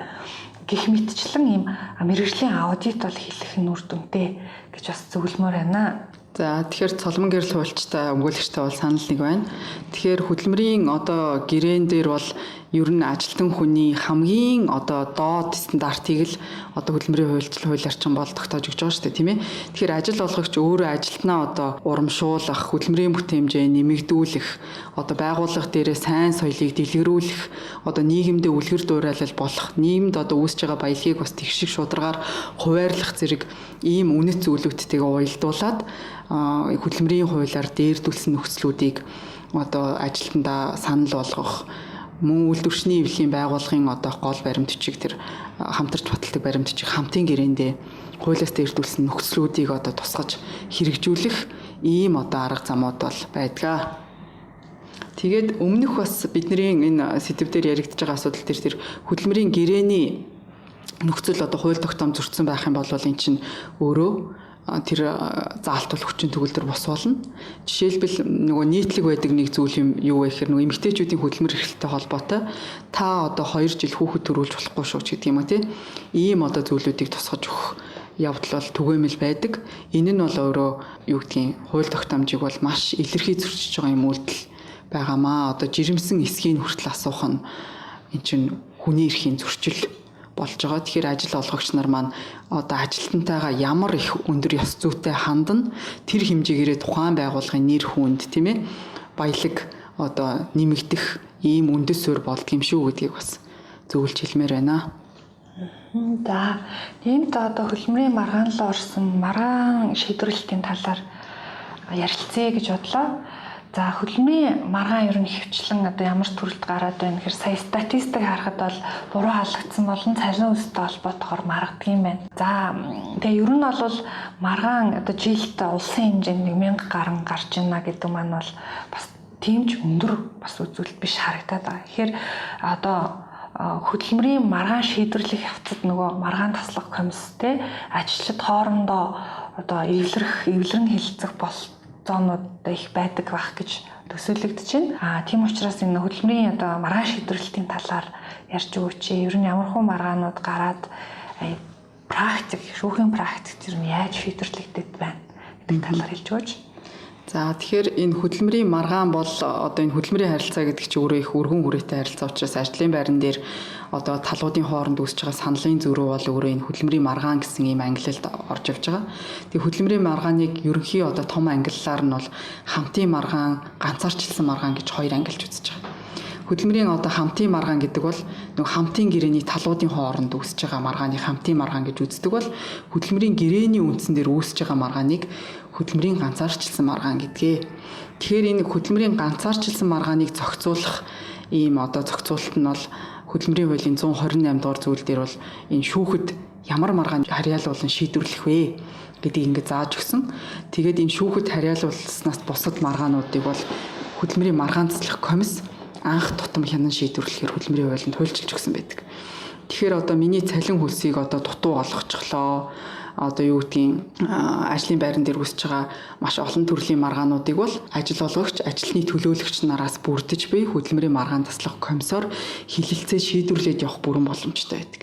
Гэх мэтчлэн ийм мэргэжлийн аудит бол хийх нь үр дүнтэй гэж бас зөвлөмөр байна. За тэгэхээр Цолмон гэрэл хуульчтай өмгөөлөгчтэй бол санал нэг байна. Тэгэхээр хөдөлмөрийн одоо гэрээн дээр бол ер нь ажилтан хүний хамгийн одоо доод стандартыг л одоо хөдөлмөрийн хуульчил хууль орчин бол тогтоож өгч байгаа шүү дээ, тийм ээ. Тэгэхээр ажил олгогч өөрөө ажилтнаа одоо урамшуулах, хөдөлмөрийн бүтээмжээ нэмэгдүүлэх, одоо байгууллага дээрээ сайн соёлыг дэлгэрүүлэх, одоо нийгэмдээ үлгэр дуурайлал болох, нийгэмд одоо үүсэж байгаа баялагийг бас тэгшиг шударгаар хуваарлах зэрэг ийм үнэт зүйлүүдтэйгээ уялдуулаад хөдөлмөрийн хуулиар дээрдүүлсэн нөхцлүүдийг одоо ажилтнаа санал болгох, мөн үйлдвэрчний эвлэлийн байгууллагын одоо гол баримт бичиг тэр хамтарч баталдаг баримт бичиг хамтын гэрээндээ хуулиас дээрдүүлсэн нөхцлүүдийг одоо тусгаж хэрэгжүүлэх ийм одоо арга замууд бол байдгаа. Тэгээд өмнөх бас бидний энэ сэдв дээр яригдж байгаа асуудал дээр тэр хөдөлмөрийн гэрээний нөхцөл одоо хууль тогтоом зөрчсөн байх юм бол эн чинь өөрөө тэр заалт бол хүчин төгөлдөр бос болно. Жишээлбэл нөгөө нийтлэг байдаг нэг зүйл юм юу вэ гэхээр нөгөө эмэгтэйчүүдийн хөдөлмөр эрхлэлтэй холбоотой та одоо 2 жил хүүхэд төрүүлж болохгүй шүү ч гэдэг юм а тий. Ийм одоо зүйлүүдийг тусгаж өгөх явдал бол түгээмэл байдаг. Энэ нь бол өөрөө юу гэдгийг хууль тогтоомжийг бол маш илэрхий зөрчиж байгаа юм үйлдэл байгаамаа. Одоо жирэмсэн эсхийг хүртэл асуух нь эн чинь хүний эрхийн зөрчил болж байгаа. Тэгэхээр ажил олгогч нар маань одоо ажилтнтайгаа ямар их өндөр ёс зүйтэй хандна, тэр хэмжээгээрээ тухайн байгууллагын нэр хүнд, тийм ээ, баялаг одоо нэмэгдэх ийм үндэс суурь болдго юм шүү гэдгийг бас зөвлөж хэлмээр байна. За, иймд одоо хөдөлмөрийн маргаан руу орсон маргаан шийдвэрлэлтийн талаар ярилцъя гэж бодлоо. За хөдөлмөрийн маргаан ер нь хөвчлэн одоо ямар төрөлд гараад байна гэхээр сая статистик харахад бол буруу халагдсан болон цалин өсөлттэй холбоотойгоор маргадаг юм байна. За тэгээ ер нь бол маргаан одоо жилд улсын хэмжээнд 1000 гарan гарч байна гэдэг маань бол бас тийм ч өндөр бас үзүүлэлт биш харагдаад байгаа. Тэгэхээр одоо хөдөлмөрийн маргаан шийдвэрлэх явцад нөгөө маргаан таслах комисстэй ажилчид хоорондоо одоо эвлэрэн хэлэлцэх бол зоонууд их байдаг байх гэж төсөөлөгдөж байна. А тийм учраас энэ хөдөлмөрийн одоо маргаан шийдвэрлэлтийн талаар ярьж өгөөч. Ер нь ямар хуу маргаанууд гараад практик, шүүхийн практик ер нь яаж шийдвэрлэгдээд байна гэдэг талаар хэлж өгөөч. За тэгэхээр энэ хөдөлмөрийн маргаан бол одоо энэ хөдөлмөрийн харилцаа гэдэг чинь өөрөө их өргөн хүрээтэй харилцаа учраас ажлын байран дээр одоо талуудын хооронд үүсэж байгаа саналын зөрүү бол өөрөө энэ хөдөлмөрийн маргаан гэсэн ийм ангилалд орж явж байгаа. Тэгээ хөдөлмөрийн маргааныг ерөнхий одоо том ангиллаар нь бол хамтын маргаан, ганцаарчилсан маргаан гэж хоёр ангилж үзэж байгаа. Хөдөлмөрийн одоо хамтын маргаан гэдэг бол нөгөө хамтын гэрээний талуудын хооронд үүсэж байгаа маргааны хамтын маргаан гэж үздэг бол хөдөлмөрийн гэрээний үндсэн дээр үүсэж байгаа маргааныг хөдөлмөрийн ганцаарчилсан маргаан гэдгээ. Тэгэхээр энэ хөдөлмөрийн ганцаарчилсан маргааныг зохицуулах ийм одоо зохицуулалт нь бол хөдөлмөрийн хуулийн 128 дугаар зүйл дээр бол энэ шүүхэд ямар маргаан харьяалуулан шийдвэрлэх вэ гэдгийг ингээд зааж өгсөн. Тэгээд энэ шүүхэд харьяалуулснаас бусад маргаануудыг бол хөдөлмөрийн маргаан цэцлэх комисс анх тутам хянан шийдвэрлэхээр хөдөлмөрийн хуулинд хуульчилж өгсөн байдаг. Тэгэхээр одоо миний цалин хөлсийг одоо дутуу олгочихлоо. одоо юу гэдгийг ажлын байран дээр үүсэж байгаа маш олон төрлийн маргаануудыг бол ажил олгогч, ажилтны төлөөлөгч нараас бүрдэж буй хөдөлмөрийн маргаан таслах комиссоор хилэлцээ шийдвэрлээд явах бүрэн боломжтой байдаг.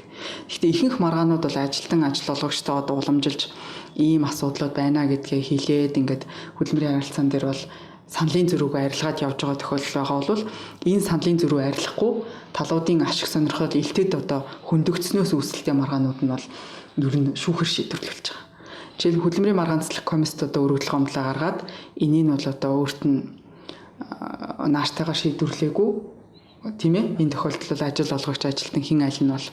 Гэхдээ ихэнх маргаанууд бол ажилтан ажил олгогчтойгоо дууламжилж ийм асуудлууд байна гэдгээ хэлээд ингээд хөдөлмөрийн харилцаан дээр бол саналын зөрүүг арилгаад явж байгаа тохиолдол байгаа бол энэ саналын зөрүү арилахгүй талуудын ашиг сонирхол илтэд одоо хөндөгдснөөс үүсэлтэй маргаанууд нь бол ер нь шүүхэр шийдвэрлүүлж байгаа. Жишээл хөдөлмөрийн маргаан таслах комиссд одоо өргөдөл гомдлоо гаргаад энийг нь бол одоо өөрт нь нааштайгаа шийдвэрлээгүй, тийм ээ, энэ тохиолдолд бол ажил олгогч, ажилтан хэн аль нь бол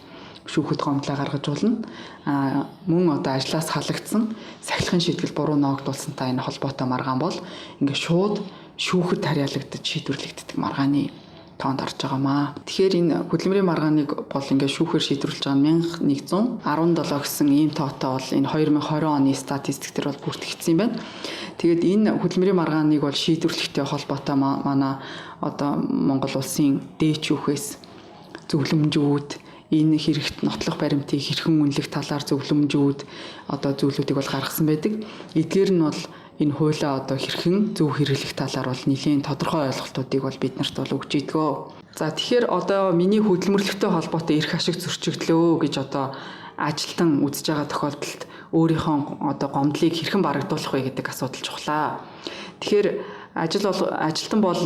шүүхэд гомдлоо гаргаж болно. А мөн одоо ажлаас халагдсан, сахилахын шийтгэл буруу ноогдуулсантай энэ холбоотой маргаан бол ингээд шууд шүүхэд харьяалагдаж шийдвэрлэгддэг маргааны тоонд орж байгаа маа. Тэгэхээр энэ хөдөлмөрийн маргааныг бол ингээд шүүхээр шийдвэрлэж байгаа нь 1117 гэсэн ийм тоотой бол энэ 2020 оны статистик дээр бол бүртгэгдсэн юм байна. Тэгээд энэ хөдөлмөрийн маргааныг бол шийдвэрлэхтэй холбоотой манай одоо Монгол улсын дээд шүүхээс зөвлөмжүүд, энэ хэрэгт нотлох баримтыг хэрхэн үнэлэх талаар зөвлөмжүүд, одоо зүйлүүдийг бол гаргасан байдаг. Эдгээр нь бол энэ хуулиа одоо хэрхэн зөв хэрэглэх талаар бол нэлээн тодорхой ойлголтуудыг бол бид нарт бол өгч идэгөө. За тэгэхээр одоо миний хөдөлмөрлөгтэй холбоотой эрх ашиг зөрчигдлөө гэж одоо ажилтан үзэж байгаа тохиолдолд өөрийнхөө одоо гомдлыг хэрхэн барагдуулах вэ гэдэг асуудал чухлаа. Тэгэхээр ажилтан бол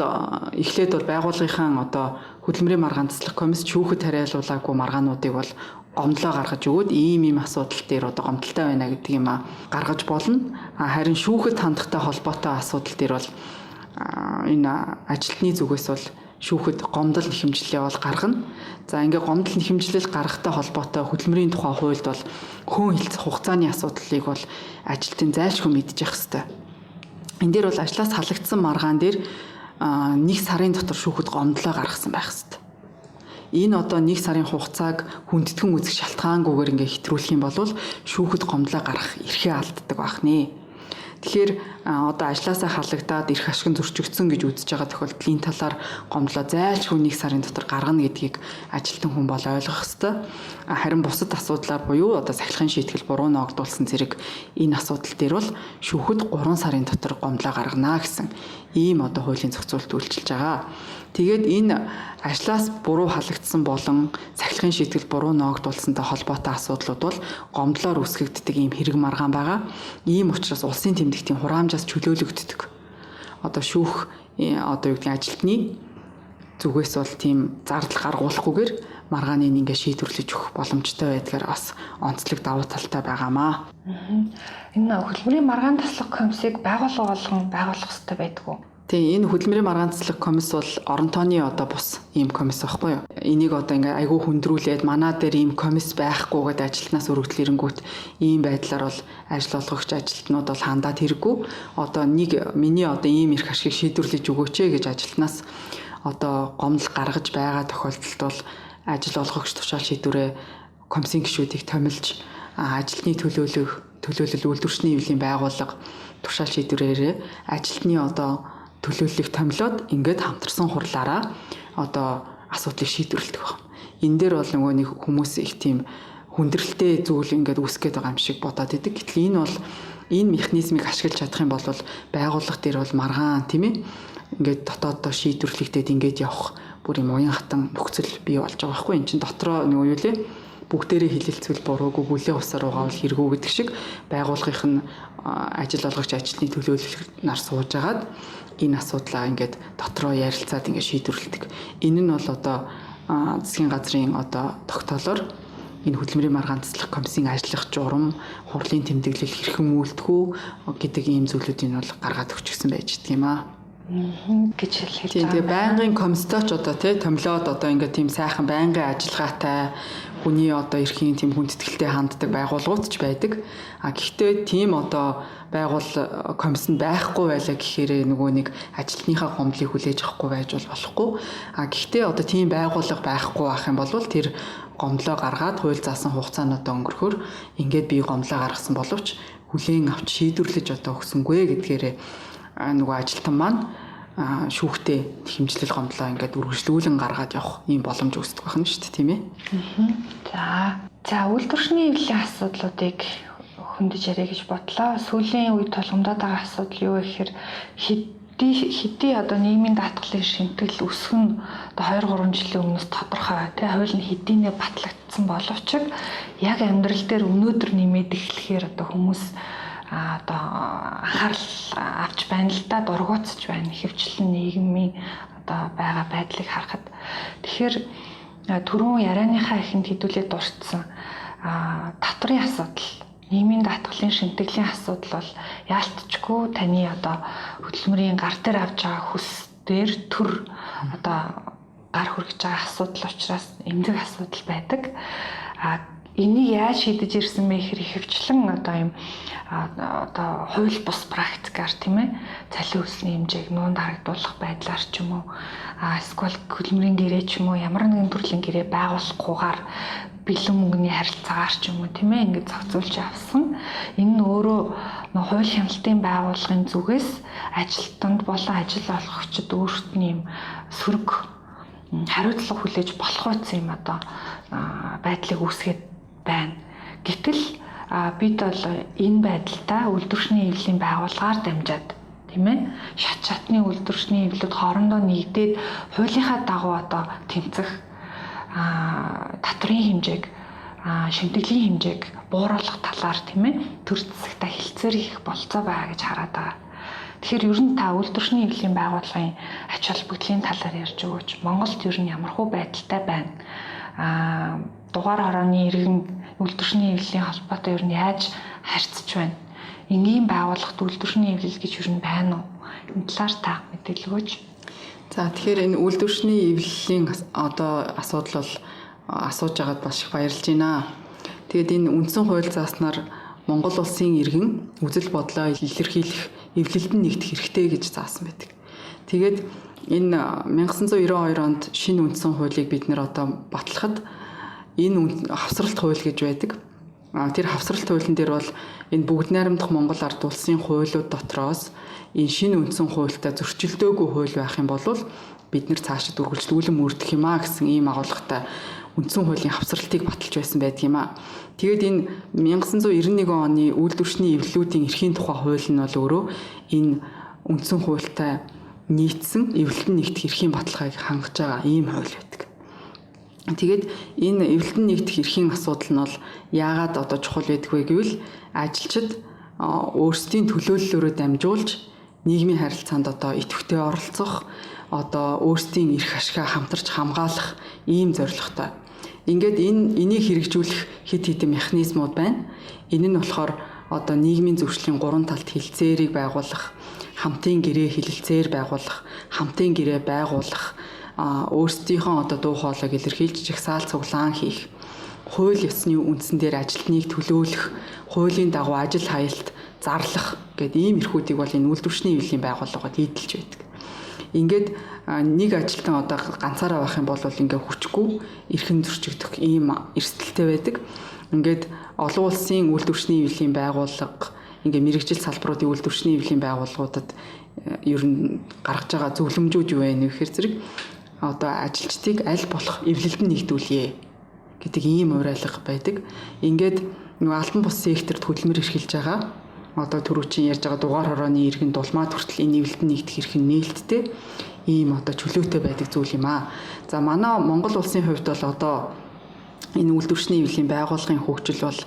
эхлээд бол байгууллагынхаа одоо хөдөлмөрийн маргаан таслах комисс шүүхэд харьяалуулаагүй маргаануудыг бол гомдлоо гаргаж өгөөд ийм ийм асуудал дээр одоо гомдолтой байна гэдэг юм гаргаж болно. Харин шүүхэд хандахтай холбоотой асуудал дээр бол энэ ажилтны зүгээс бол шүүхэд гомдол нэхэмжлээ бол гаргана. За ингээ гомдол нэхэмжлэл гаргахтай холбоотой хөдөлмөрийн тухай хуульд бол хөөн хилцэх хугацааны асуудлыг бол ажилтны зайлшгүй мэдчих хэвээр. Энэ дээр бол ажлаас халагдсан маргаан дээр 1 сарын дотор шүүхэд гомдлоо гаргасан байх хэвээр. Энэ одоо 1 сарын хугацааг хүндэтгэн үзэх шалтгаангүйгээр ингээ хэтрүүлэх юм бол шүүхэд гомдлоо гаргах эрхээ алддаг байх нэ. Тэгэхээр одоо ажлаасаа халагдаад эрх ашиг нь зөрчигдсөн гэж үзэж байгаа тохиолдолд энэ талаар гомдлоо зайлшгүй 1 сарын дотор гаргана гэдгийг ажилтан хүн бол ойлгох ёстой. Харин бусад асуудлаар буюу одоо сахилахын шийтгэл буруу ноогдуулсан зэрэг энэ асуудал дээр бол шүүхэд 3 сарын дотор гомдлоо гаргана гэсэн ийм одоо хуулийн зохицуулалт үйлчилж байгаа. Тэгээд энэ ажлаас буруу халагдсан болон сахилахын шийтгэл буруу ноогдуулсантай холбоотой асуудлууд бол гомдлоор үүсгэгддэг ийм хэрэг маргаан байгаа. Ийм учраас улсын тэмдэгтийн хураамжаас чөлөөлөгддөг. Одоо шүүх одоо юу гэдэг ажилтны зүгээс бол тийм зардал гаргуулахгүйгээр маргааныг ингээ шийдвэрлэж өгөх боломжтой байдгаар бас онцлог давуу талтай байгаамаа. Энэ хөдөлмөрийн маргаан таслах комиссыг байгууллага болгон байгуулах хэрэгтэй байдгүй. Тийм, энэ хөдөлмөрийн маргаан таслах комисс бол орон тооны одоо бус ийм комисс байхгүй юу? Энийг одоо ингээ айгүй хүндрүүлээд манаа дээр ийм комисс байхгүй гэдээ ажилтнаас өргөдөл ирэнгүүт ийм байдлаар бол ажил олгогч ажилтнууд бол хандаад хэрэггүй. Одоо нэг миний одоо ийм эрх ашиг шийдвэрлэж өгөөч ээ гэж ажилтнаас одоо гомдол гаргаж байгаа тохиолдолд бол ажил олгогч тушаал шийдвэрээ комиссийн гишүүдийг томилж ажилтны төлөөлөл үйлдвэрчний хэвлэлийн байгууллага тушаал шийдвэрээрээ ажилтны одоо төлөөллийг томилоод ингээд хамтарсан хурлаараа одоо асуудлыг шийдвэрлэдэг байна. Энэ дээр бол нөгөө нэг хүмүүс их тийм хүндрэлтэй зүйл ингээд үүсгэх гээд байгаа юм шиг бодоод идэг. Гэтэл энэ бол энэ механизмыг ашиглаж чадах юм бол байгууллага дээр бол маргаан, тийм ээ, ингээд дотооддоо шийдвэрлэгдээд ингээд явах бүр юм уян хатан нөхцөл бий болж байгаа байхгүй. Энд чинь дотроо нөгөө юу лээ бүгдээрээ хилэлцвэл буруугүй, бүлээ усаар угаавал хэрэггүй гэдэг шиг байгууллагынх нь ажил олгогч ажилтны төлөөлөл нар сууж агаад энэ асуудлаа ингээд дотроо ярилцаад ингээд шийдвэрлэдэг. Энэ нь бол одоо засгийн газрын одоо тогтоолоор энэ хөдөлмөрийн маргаан таслах комиссийн ажиллах журам, хурлын тэмдэглэл хэрхэн үйлдэх үү гэдэг ийм зүйлүүдийг бол гаргаад өгчихсэн байж гэх юм аа гэж хэлж байгаа. Тэгээ байнгын комисстой ч одоо тий томилоод одоо ингээд тийм сайхан байнгын ажиллагаатай хүний одоо эрхийн тийм хүндэтгэлтэй ханддаг байгууллагууд ч байдаг. А гэхдээ тийм одоо байгуул комисс нь байхгүй байлаа гэхээр нөгөө нэг ажилтныхаа гомдлыг хүлээж авахгүй байж бол болохгүй. А гэхдээ одоо тийм байгууллага байхгүй байх юм бол тэр гомдлоо гаргаад хууль заасан хугацаанд одоо өнгөрөхөр ингээд би гомдлоо гаргасан боловч хүлээн авч шийдвэрлэж одоо өгсөнгүй гэдгээрээ нөгөө ажилтан маань шүүхтэй хэмжлэл гомдлоо ингээд үргэлжлүүлэн гаргаад явах ийм боломж үүсдэг байна шүү дээ, тийм ээ. За, үйлдвэрчний хэвлэлийн асуудлуудыг хөндөж яриа гэж бодлоо. Сүүлийн үед тулгамдаад байгаа асуудал юу вэ гэхээр хэдий одоо нийгмийн даатгалын шимтгэл өсөх нь одоо 2 3 жилийн өмнөөс тодорхой, тий, хууль нь хэдийнэ батлагдсан боловч яг амьдрал дээр өнөөдөр нэмээд эхлэхээр одоо хүмүүс одоо анхаарал авч байна л да, дургуутсаж байна, ихэвчлэн нийгмийн одоо байгаа байдлыг харахад. Тэгэхээр түрүүн ярианыхаа эхэнд хэдүүлээ дурдсан татврын асуудал, нийгмийн даатгалын шимтгэлийн асуудал бол яалтчгүй таны одоо хөдөлмөрийн гар дээр авч байгаа хөлс дээр төр одоо гар хүргэж байгаа асуудал учраас эмзэг асуудал байдаг. Энийг яаж шийдэж ирсэн бэ гэхээр ихэвчлэн одоо юм одоо хууль бус практикаар, тийм ээ, цалин өсний хэмжээг нуунд харагдуулах байдлаар ч юм уу, эсвэл хөдөлмөрийн гэрээ ч юм уу, ямар нэгэн төрлийн гэрээ байгуулахгүйгээр бэлэн мөнгөний харилцаагаар ч юм уу, тийм ээ, ингэж зохицуулж авсан. Энэ нь өөрөө хууль хяналтын байгууллагын зүгээс ажилтнанд болон ажил олгогчид өөрсдөд нь юм сөрөг хариуцлага хүлээж болох үсэн юм одоо байдлыг үүсгээд байна. Гэтэл бид бол энэ байдалтай үйлдвэрчний эвлэлийн байгууллагаар дамжаад, тийм ээ, шат шатны үйлдвэрчний эвлүүд хоорондоо нэгдээд хуулийнхаа дагуу одоо тэмцэх, татврын хэмжээг, шимтгэлийн хэмжээг бууруулах талаар, тийм ээ, төр засагтай хэлцээр хийх болцоо байгаа гэж хараад байгаа. Тэгэхээр ер нь та үйлдвэрчний эвлэлийн байгууллагын ач холбогдлын талаар ярьж өгөөч. Монголд ер нь ямар хуу байдалтай байна? Дугаар хорооны иргэн үйлдвэрчний эвлэлийн холбоотой ер нь яаж харьцаж байна? Энгийн байгууллагт үйлдвэрчний эвлэл гэж ер нь байна уу? Энэ талаар та мэдээлэл өгөөч. За, тэгэхээр энэ үйлдвэрчний эвлэлийн одоо асуудал бол асууж байгаад маш их баярлж байна. Тэгээд энэ үндсэн хууль зааснаар Монгол улсын иргэн үзэл бодлоо илэрхийлэх эвлэлд нь нэгдэх хэрэгтэй гэж заасан байдаг. Тэгээд энэ 1992 онд шинэ үндсэн хуулийг бид нэр одоо батлахад энэ хавсралт хууль гэж байдаг. Тэр хавсралт хуулийн дээр бол энэ бүгд найрамдах Монгол ард улсын хуулиуд дотроос энэ шинэ үндсэн хуультай зөрчилдөөгүй хууль байх юм бол бид нэр цаашид үргэлжлүүлэн мөрдөх юм а гэсэн ийм агуулгатай үндсэн хуулийн хавсралтыг баталж байсан байдаг юм а. Тэгээд энэ 1991 оны үйлдвэрчний эвлэлүүдийн эрхийн тухай хууль нь бол өөрөө энэ үндсэн хуультай нийцсэн эвлэлтэн нэгдэх эрхийн баталгааг хангаж байгаа ийм хууль байдаг. Тэгээд энэ эвлэлтэн нэгдэх эрхийн асуудал нь бол яагаад одоо чухал байдаг вэ гэвэл ажилчид өөрсдийн төлөөллөөрөө дамжуулж нийгмийн харилцаанд одоо идэвхтэй оролцох, одоо өөрсдийн эрх ашгаа хамтарч хамгаалах ийм зорилготой. Ингээд энийг хэрэгжүүлэх хэд хэдэн механизмууд байна. Энэ нь болохоор одоо нийгмийн зөвшлийн гурван талт хилцээрийг байгуулах, хамтын гэрээ хэлэлцээр байгуулах, хамтын гэрээ байгуулах, өөрсдийнхөө одоо дуу хоолойг илэрхийлж жагсаал цуглаан хийх, хууль ёсны үндсэн дээр ажилтныг төлөөлөх, хуулийн дагуу ажил хаялт зарлах гэдэг ийм эрхүүдийг бол энэ үйлдвэрчний эвлэлийн байгууллагад эдэлж байдаг. Ингээд нэг ажилтан одоо ганцаараа байх юм бол ингээ хүчгүй эрхэн зөрчигдөх ийм эрсдэлтэй байдаг. Ингээд олон улсын үйлдвэрчний эвлэлийн байгууллага, ингээ мэрэгжил салбаруудын үйлдвэрчний эвлэлийн байгууллагуудад ер нь гаргаж байгаа зөвлөмжүүд юу вэ гэхээр зэрэг одоо ажилчдыг аль болох эвлэлд нь нэгдүүлье гэдэг ийм уриалга байдаг. Ингээд нөгөө албан бус секторт хөдөлмөр эрхэлж байгаа одоо түрүүчийн ярьж байгаа дугаар хорооны иргэн дулмаа хүртэл энэ эвлэлд нэгдэх эрх нь нээлттэй ийм одоо чөлөөтэй байдаг зүйл юм аа. За, манай Монгол улсын хувьд бол одоо энэ үйлдвэрчний эвлэлийн байгууллагын хөгжил бол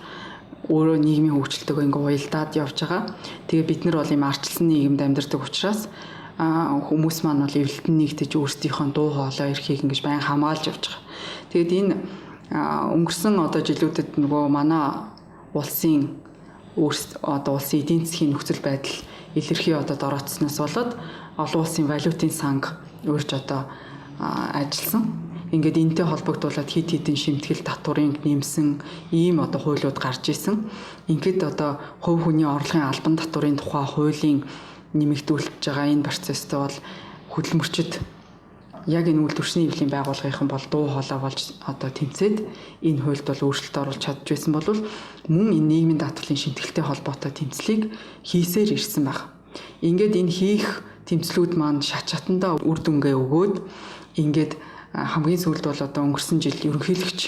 өөрөө нийгмийн хөгжилтэйгээ ингээ уялдаад явж байгаа. Тэгээ бид нар бол ийм арчилсан нийгэмд амьдардаг учраас хүмүүс маань бол эвлэлтэн нэгдэж өөрсдийнхөө дуу хоолой эрхийг ингэж байн хамгаалж явж байгаа. Тэгээд энэ өнгөрсөн одоо жилүүдэд нөгөө манай улсын одоо улсын эдийн засгийн нөхцөл байдал илэрхий одоо дороотсноос болоод олон улсын валютын санг урьж одоо ажилласан. Ингээд энэтэй холбогдуулаад хид хідэн шимтгэл татврын нэмсэн ийм одоо хуулиуд гарч исэн. Ингээд одоо хувь хүний орлогын албан татврын тухай хуулийн нэмэгдүүлж байгаа энэ процесстэй бол хөдөлмөрчд яг энэ үйлдвэрчний эвлэлийн байгууллагынхан бол дуу хоолой болж одоо тэмцээд энэ хуульд бол өөрчлөлт оруулж чадж байсан бол мөн энэ нийгмийн даатгалын шимтгэлтэй холбоотой тэмцлийг хийсээр ирсэн баг. Ингээд энэ хийх тэмцлүүд маань шат шатандаа үр дүнгээ өгөөд ингээд хамгийн сүүлд бол одоо өнгөрсөн жил ерөнхийлөгч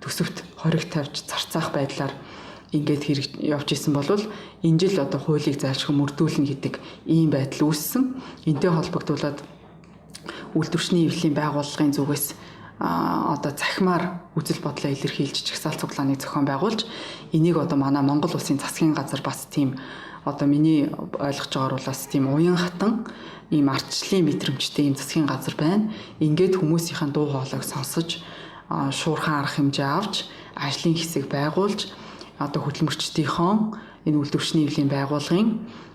төсөвт хориг тавьж зарцаах байдлаар Ингээд хэрэг явж исэн бол энэ жил одоо хуулийг зайлшгүй мөрдүүлнэ гэдэг ийм байдал үүссэн. Энтэй холбогдуулаад үйлдвэрчний эвлэлийн байгууллагын зүгээс одоо захимаар үзэл бодлоо илэрхийлж жагсаалт цуглааныг зохион байгуулж, энийг одоо манай Монгол улсын засгийн газар бас тийм одоо миний ойлгож байгаагаар бол бас тийм уян хатан ийм ардчлалын мэдрэмжтэй ийм засгийн газар байна. Ингээд хүмүүсийн дуу хоолойг сонсож, шуурхан арга хэмжээ авч, ажлын хэсэг байгуулж, одоо хөдөлмөрчдийнхөө энэ үйлдвэрчний эвлэлийн байгууллагын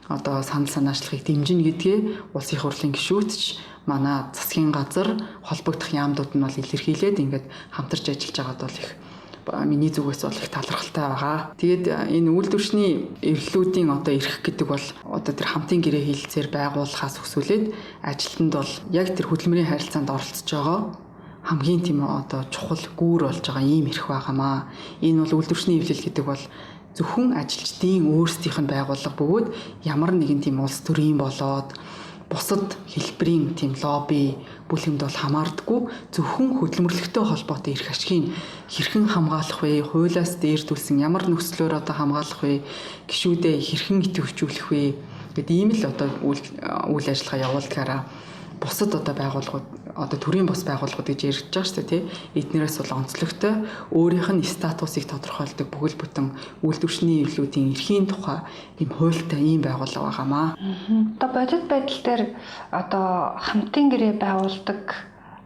одоо санал санаачлахыг дэмжинэ гэдгээ улсын их хурлын гишүүдч, манай засгийн газар, холбогдох яамдууд нь бол илэрхийлээд ингээд хамтарч ажиллаж байгаад бол их миний зүгээс бол их талархалтай байгаа. Тэгээд энэ үйлдвэрчний эвлэлүүдийн одоо эрх гэдэг бол одоо тэр хамтын гэрээ хэлэлцээр байгуулахаас өсвөлээд ажилтнанд бол яг тэр хөдөлмөрийн харилцаанд оролцож байгаа хамгийн тийм одоо чухал гүүр болж байгаа ийм эрх байгаамаа. Энэ бол үйлдвэрчний эвлэл гэдэг бол зөвхөн ажилчдын өөрсдийнх нь байгууллага бөгөөд ямар нэгэн тийм улс төрийн болоод бусад хэлбэрийн тийм лобби бүлгэмд бол хамаардаггүй, зөвхөн хөдөлмөрлөгтэй холбоотой эрх ашигыг хэрхэн хамгаалах вэ? Хуулиас дээрдүүлсэн ямар нөхцлөөр одоо хамгаалах вэ? Гишүүдээ хэрхэн идэвхжүүлэх вэ? Гэт ийм л одоо үйл ажиллагаа явуулдгаараа бусад одоо байгууллагууд, одоо төрийн бус байгууллагууд гэж яригдж байгаа шүү дээ, тий. Эднэрээс бол онцлогтой өөрийнх нь статусыг тодорхойлдог бүхэл бүтэн үйлдвэрчний эвлэлүүдийн эрхийн тухай ийм хуультай ийм байгууллага байгаамаа. Одоо бодит байдал дээр одоо хамтын гэрээ байгуулдаг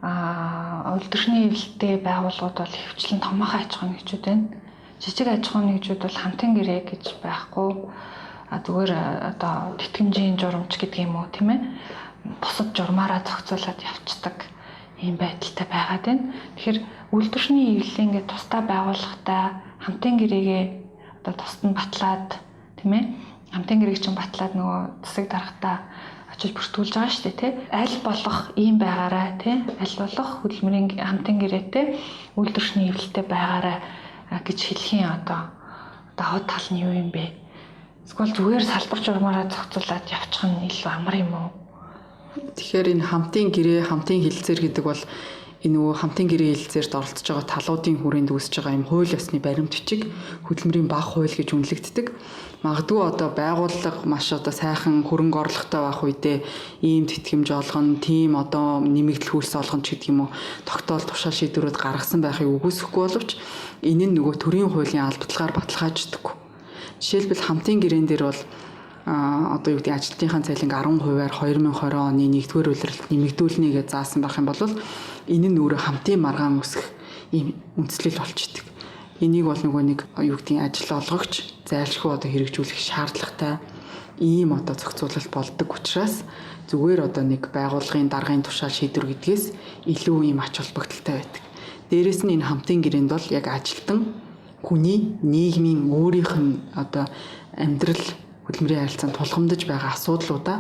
үйлдвэрчний эвлэлтэй байгууллагууд бол ихэвчлэн томоохон аж ахуйн нэгжүүд байна. Жижиг аж ахуйн нэгжүүд бол хамтын гэрээ гэж байхгүй. Зүгээр одоо тэтгэмжийн журамч гэдэг юм уу, тийм ээ. Бусад журмаараа зохицуулаад явцдаг ийм байдалтай байгаад байна. Тэгэхээр үйлдвэрчний эвлэлийг ингээд тусдаа байгууллагатай хамтын гэрээгээ одоо тусад нь батлаад, тийм ээ. Хамтын гэрээг чинь батлаад нөгөө засаг даргатаа очиж бүртгүүлж байгаа шүү дээ, тий. Аль болох ийм байгаарай, тий. Аль болох хөдөлмөрийн хамтын гэрээтэй үйлдвэрчний эвлэлтэй байгаарай гэж хэлхийн одоо давуу тал нь юу юм бэ? Эсвэл зүгээр салбар журмаараа зохицуулаад явчих нь илүү амар юм уу? Тэгэхээр энэ хамтын гэрээ, хамтын хэлэлцээр гэдэг бол энэ нөгөө хамтын гэрээ хэлэлцээрт оролцож байгаа талуудын хүрээнд үүсэж байгаа юм хууль ёсны баримт бичиг, хөдөлмөрийн баг хууль гэж үнэлэгддэг. Магадгүй одоо байгууллага маш одоо сайхан хөрөнгө орлоготой байх үедээ ийм тэтгэмж олгоно, тийм одоо нэмэгдэл хөлс олгоно ч гэдэг юм уу, тогтоол тушаал шийдвэрүүд гаргасан байхыг үгүйсэхгүй боловч энэ нь нөгөө төрийн хуулийн албаталгаар баталгааждаггүй. Жишээлбэл хамтын гэрээн дээр бол одоо юу гэдэг ажилтныхаа цалинг 10%-аар 2020 оны 1-р улиралд нэмэгдүүлнэ гэж заасан байх юм бол энэ нь өөрөө хамтын маргаан үүсгэх ийм үндслэл болчдөг. Энийг бол нөгөө нэг юу гэдгийг ажил олгогч зайлшгүй одоо хэрэгжүүлэх шаардлагатай ийм одоо зохицуулалт болдог учраас зүгээр одоо нэг байгууллагын даргын тушаал шийдвэр гэдгээс илүү ийм ач холбогдолтой байдаг. Дээрээс нь энэ хамтын гэрээнд бол яг ажилтан хүний нийгмийн өөрийнх нь одоо амьдрал хөдөлмөрийн харилцаанд тулгамдж байгаа асуудлуудаа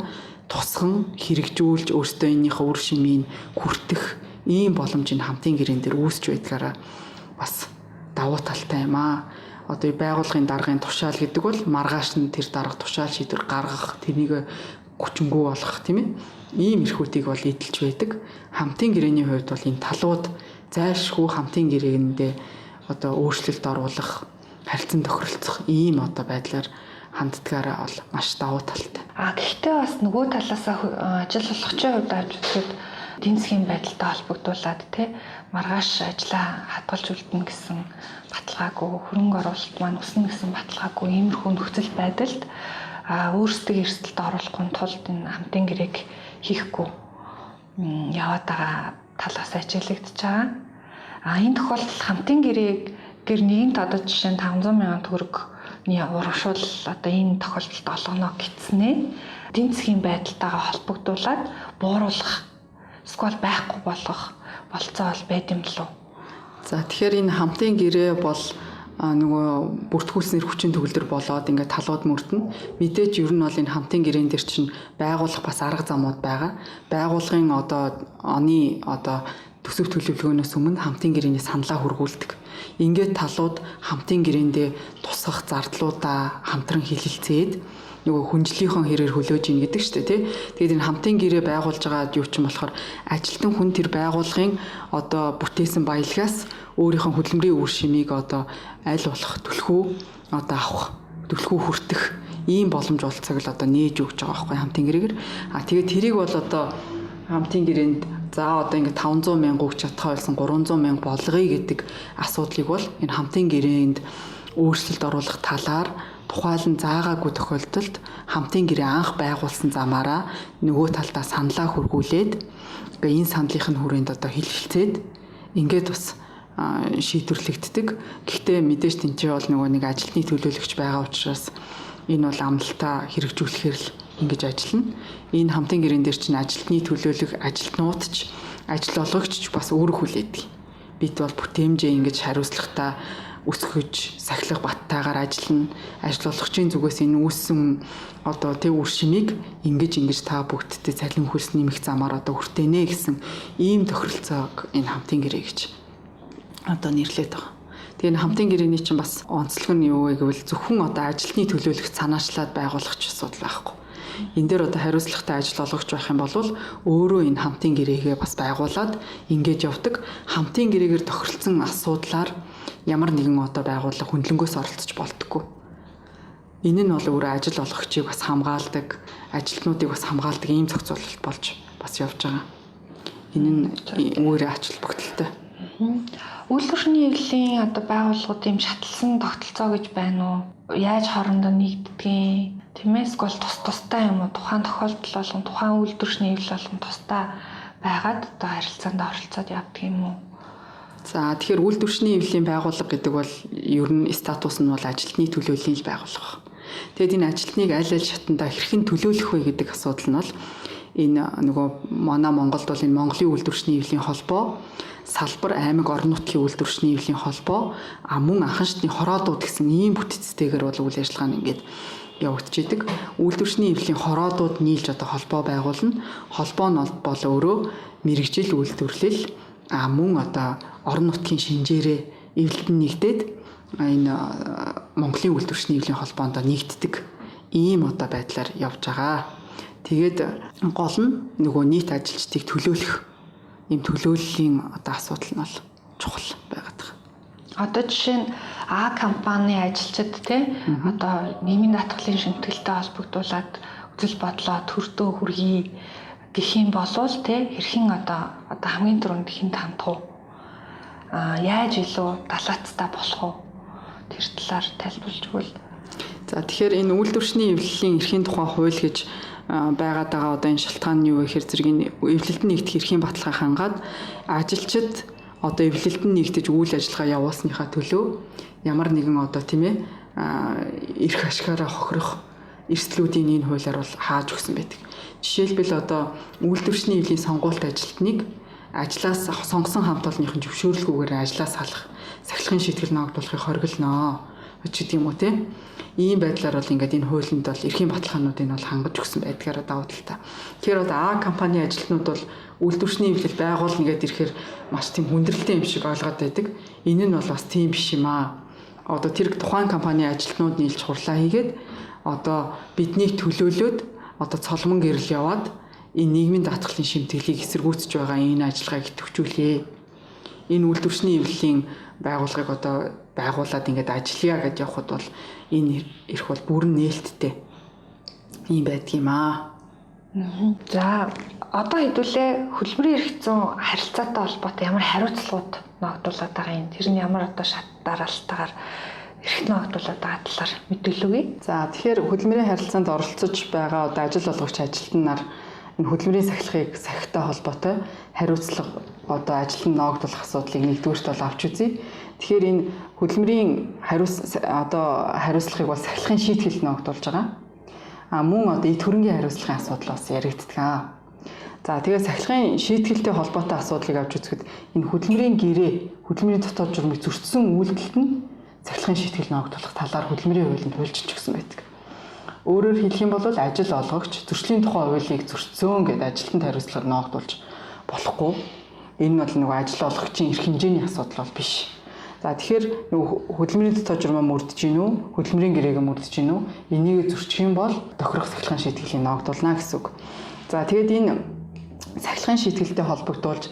тусган хэрэгжүүлж өөртөө энийхээ үр шимийг хүртэх ийм боломж энэ хамтын гэрээн дээр үүсч байдгаараа бас давуу талтай юм аа. Одоо байгууллагын даргын тушаал гэдэг бол маргааш нь тэр дарга тушаал шийдвэр гаргах, тэрнийг хүчингү болгох, тийм ээ. Ийм эрхүүдийг бол эдэлж байдаг. Хамтын гэрээний хувьд бол энэ талууд зайлшгүй хамтын гэрээндээ одоо өөрчлөлт оруулах, харилцан тохиролцох ийм одоо байдлаар ханддгаараа бол маш давуу талтай. Гэхдээ бас нөгөө талаас ажил олгогчийн хувьд авч үзэхэд эдийн засгийн байдалтай холбогдуулаад тий маргааш ажлаа хадгалж үлдэнэ гэсэн баталгаагүй, хөрөнгө оруулалт маань өснө гэсэн баталгаагүй иймэрхүү нөхцөл байдалд өөрсдөө эрсдэлд оруулахгүй тулд энэ хамтын гэрээг хийхгүй яваад байгаа талаас ажиглагдчихж байгаа. Энэ тохиолдолд хамтын гэрээг гэр нэгэнт одоо жишээ нь 500 мянган төгрөгний урамшуул одоо энэ тохиолдолд олгоно гэцнээ эдийн засгийн байдалтайгаа холбогдуулаад бууруулах эсвэл байхгүй болгох болцоо бол байд юм болов. За тэгэхээр энэ хамтын гэрээ бол нөгөө бүртгүүлснээр хүчин төгөлдөр болоод ингээд талууд мөрдөн. Мэдээж ер нь бол энэ хамтын гэрээн дээр чинь байгуулах бас арга замууд байгаа. Байгууллагын одоо оны одоо төсөв төлөвлөгөөнөөс өмнө хамтын гэрээний саналаа хүргүүлдэг. Ингээд талууд хамтын гэрээндээ тусгах зардлуудаа хамтран хилэлцээд нөгөө хүнжлийнхөө хэрээр хөлөөж ийн гэдэг шүү дээ, тий. Тэгээд энэ хамтын гэрээ байгуулж байгаа юу ч юм болохоор ажилтан хүн тэр байгууллагын одоо бүтээсэн баялагаас өөрийнхөө хөдөлмөрийн үр шимийг одоо аль болох түлхүү одоо авах, түлхүү хүртэх ийм боломж олцоог л одоо нээж өгч байгаа байхгүй хамтын гэрээгээр. А тэгээд тэрийг бол одоо хамтын гэрээнд за одоо ингээд 500 мянга өгч чадхаа болсон 300 мянга болгоё гэдэг асуудлыг бол энэ хамтын гэрээнд өөрчлөлт оруулах талаар тухайлан заагаагүй тохиолдолд хамтын гэрээ анх байгуулсан замаараа нөгөө талдаа саналаа хөргүүлээд ингээ энэ саналынх нь хүрээнд одоо хэлэлцээд ингээд бас шийдвэрлэгддэг. Гэхдээ мэдээж тэнцээ бол нөгөө нэг ажилтны төлөөлөгч байгаа учраас энэ бол амлалтаа хэрэгжүүлэхээр л ингэж ажиллана. Энэ хамтын гэрээн дээр чинь ажилтны төлөөлөх ажилтнууд ч ажил олгогч ч бас үүрэг хүлээдэг. Бид бол бүтээмжээ ингэж хариуцлагатай өсгөж сахилах баттайгаар ажиллана. Ажил олгогчийн зүгээс энэ үүссэн одоо тэг үр шимийг ингэж ингэж та бүгдтэй цалин хөлс нэмэх замаар одоо хүртэнэ гэсэн ийм тохиролцоог энэ хамтын гэрээ гэж одоо нэрлээд байгаа. Тэгээ энэ хамтын гэрээний чинь бас онцлог нь юу вэ гэвэл зөвхөн одоо ажилтны төлөөлөх санаачлаад байгуулах ч асуудал байхгүй. Энэ дээр одоо хариуцлагатай ажил олгогч байх юм бол өөрөө энэ хамтын гэрээгээ бас байгуулад ингэж явдаг. Хамтын гэрээгээр тохиролцсон асуудлаар ямар нэгэн одоо байгууллага хөндлөнгөөс оролцож болдоггүй. Энэ нь бол өөрөө ажил олгогчийг бас хамгаалдаг, ажилтнуудыг бас хамгаалдаг ийм зохицуулалт болж бас явж байгаа. Энэ нь өөрөө ач холбогдолтой. Үйлдвэрний эвлэлийн одоо байгууллагууд ийм шатлсан тогтолцоо гэж байна уу? Яаж хоорондоо нэгддэг юм? Тийм ээ, эсвэл тус тустай юм уу? Тухайн тохиолдол болгон, тухайн үйлдвэрчний эвлэл болгон тусдаа байгаад одоо харилцаанд оролцоод явдаг юм уу? За тэгэхээр үйлдвэрчний эвлэлийн байгууллага гэдэг бол ер нь статус нь бол ажилтны төлөөллийн л байгууллага. Тэгээд энэ ажилтныг аль аль шатандаа хэрхэн төлөөлөх вэ гэдэг асуудал нь бол энэ нөгөө манай Монголд бол энэ Монголын үйлдвэрчний эвлэлийн холбоо, салбар аймаг орон нутгийн үйлдвэрчний эвлэлийн холбоо, а мөн анхан шатны хороодууд гэсэн ийм бүтцтэйгээр бол үйл ажиллагаа нь ингээд явагдчихэдэг. Үйлдвэрчний эвлэлийн хороодууд нийлж одоо холбоо байгуулна. Холбоо нь бол өөрөө мэргэжил үйлдвэрлэл, а мөн одоо орон нутгийн шинжээрээ эвлэлд нь нэгдээд энэ Монголын үйлдвэрчний эвлэлийн холбоонд нэгддэг ийм одоо байдлаар явж байгаа. Тэгээд гол нь нөгөө нийт ажилчдыг төлөөлөх ийм төлөөллийн одоо асуудал нь бол чухал байгаад байгаа. Одоо жишээ нь А компани ажилчид те одоо нийгмийн даатгалын шимтгэлтэй холбогдуулаад үзэл бодлоо төрдөө хүргэе гэх юм болвол те хэрхэн одоо хамгийн түрүүнд хэн хандах уу? Яаж илүү далаацтай болох уу? Тэр талаар тайлбарлаж өгвөл. За тэгэхээр энэ үйлдвэрчний эвлэлийн эрхийн тухай хууль гэж байгаад байгаа одоо энэ шалтгаан нь юу вэ гэхээр зэрэг энэ эвлэлд нэгдэх эрхийн баталгаа хангаад ажилчид одоо эвлэлд нь нэгдэж үйл ажиллагаа явуулсныхаа төлөө ямар нэгэн одоо тийм ээ эрх ашгаараа хохирох эрсдлүүдийн энэ хуулиар бол хааж өгсөн байдаг. Жишээлбэл одоо үйлдвэрчний эвлийн сонгуульт ажилтныг ажлаас сонгосон хамт олонныхын зөвшөөрлгүйгээр ажлаас салах, сахилгын шийтгэл ноогдуулахыг хориглоно ч гэдэг юм уу те. Ийм байдлаар бол ингээд энэ хуулинд бол эрхийн баталгаануудыг бол хангаж өгсөн байдгаараа давуу талтай. Тэгэхээр одоо А компани ажилтнууд бол үйлдвэрчний эвлэл байгуулна гэдээ ирэхээр маш тийм хүндрэлтэй юм шиг ойлгоод байдаг. Энэ нь бол бас тийм биш юм аа. Одоо тэр тухайн компани ажилтнууд нийлж хурлаа хийгээд одоо биднийг төлөөлөөд одоо цолмон гэрэл яваад энэ нийгмийн даатгалын шимтгэлийг эсэргүүцэж байгаа энэ ажиллагааг идэвхжүүлээ. Энэ үйлдвэрчний эвлэлийн байгууллагыг одоо байгуулад ингээд ажиллая гэж явхад бол энэ эрх бол бүрэн нээлттэй ийм байдаг юм аа. За одоо хэдүүлээ хөдөлмөрийн эрх зүйн харилцаатай холбоотой ямар хариуцлагууд ногдуулаад байгаа юм? Тэр нь ямар одоо шат дараалтайгаар эрх ногдуулаад байгаа талаар мэдээлэл өгье. За тэгэхээр хөдөлмөрийн харилцаанд оролцож байгаа одоо ажил олгогч ажилтан нар энэ хөдөлмөрийн сахилгыг сахитай холбоотой хариуцлага одоо ажилтны ноогдуулах асуудлыг нэгдүгээрт бол авч үзье. Тэгэхээр энэ хөдөлмөрийн одоо хариуцлагыг бол сахилгын шийтгэлд ноогдуулж байгаа. А мөн одоо эд хөрөнгийн хариуцлагын асуудал бас яригддаг. За тэгээ сахилгын шийтгэлтэй холбоотой асуудлыг авч үзэхэд энэ хөдөлмөрийн гэрээ, хөдөлмөрийн дотоод журмыг зөрчсөн үйлдэлт нь сахилгын шийтгэл ноогдуулах талаар хөдөлмөрийн хуулинд хуульчилж өгсөн байдаг. Өөрөөр хэлэх юм бол ажил олгогч зөрчлийн тухай хуулийг зөрчсөн гэдээ ажилтнанд хариуцлагаар ноогдуулж болохгүй. Энэ нь бол нөгөө ажил олгогчийн эрх хэмжээний асуудал бол биш. За тэгэхээр нөгөө хөдөлмөрийн дотоод журмаа мөрдөж гин үү, хөдөлмөрийн гэрээгээ мөрдөж гин үү? Энийг зөрчих юм бол тохирох сахилгын шийтгэлийг ноогдуулна гэсэн үг. За тэгээд энэ сахилгын шийтгэлтэй холбогдуулж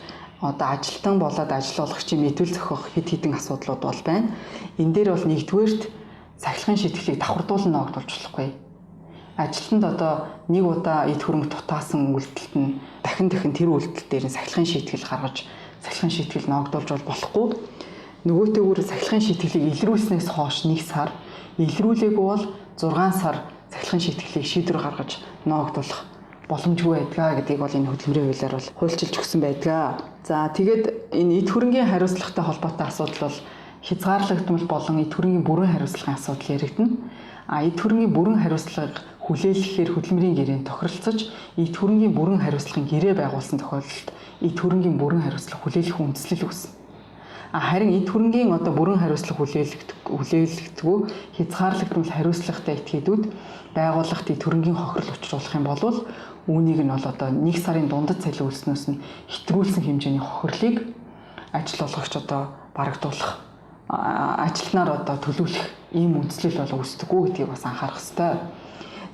одоо ажилтан болоод ажил олгогчийн мэдвэл зохиох хэд хэдэн асуудлууд бол байна. Энэ дээр бол нэгдүгээрт сахилгын шийтгэлийг давхардуулан ноогдуулж болохгүй. Ажилтнанд одоо нэг удаа эд хөрөнгө дутаасан үйлдэлт нь дахин дахин тэр үйлдэл дээр нь сахилгын шийтгэл гаргаж сахилгын шийтгэл ноогдуулж бол болохгүй. Нөгөөтэйгүр сахилгын шийтгэлийг илрүүлснээс хойш 1 сар, илрүүлээгүй бол 6 сар сахилгын шийтгэлийг шийдвэр гаргаж ноогдуулах боломжгүй байдгаа гэдгийг бол энэ хөдөлмөрийн хуулиар бол хуульчилж өгсөн байдгаа. За тэгээд энэ эд хөрөнгийн хариуцлагатай холбоотой асуудал бол хязгаарлагдмал болон эд хөрөнгийн бүрэн хариуцлагын асуудал яригдана. А эд хөрөнгийн бүрэн хариуцлага хүлээлгэхээр хөдөлмөрийн гэрээнд тохиролцож эд хөрөнгийн бүрэн хариуцлагын гэрээ байгуулсан тохиолдолд эд хөрөнгийн бүрэн хариуцлага хүлээлгэх үндслэл үүснэ. А харин эд хөрөнгийн одоо бүрэн хариуцлага хүлээлгдэггүй хязгаарлагдмал хариуцлагатай этгээдүүд байгууллагт эд хөрөнгийн хохирол учруулах юм бол үүнийг нь бол одоо 1 сарын дундад цалин үлснээс нь хэтрүүлсэн хэмжээний хохирлыг ажил олгогч одоо барагдуулах, ажилтнаар одоо төлөвлөх ийм үндслэл бол үүсдэггүй гэдгийг бас анхаарах хэрэгтэй.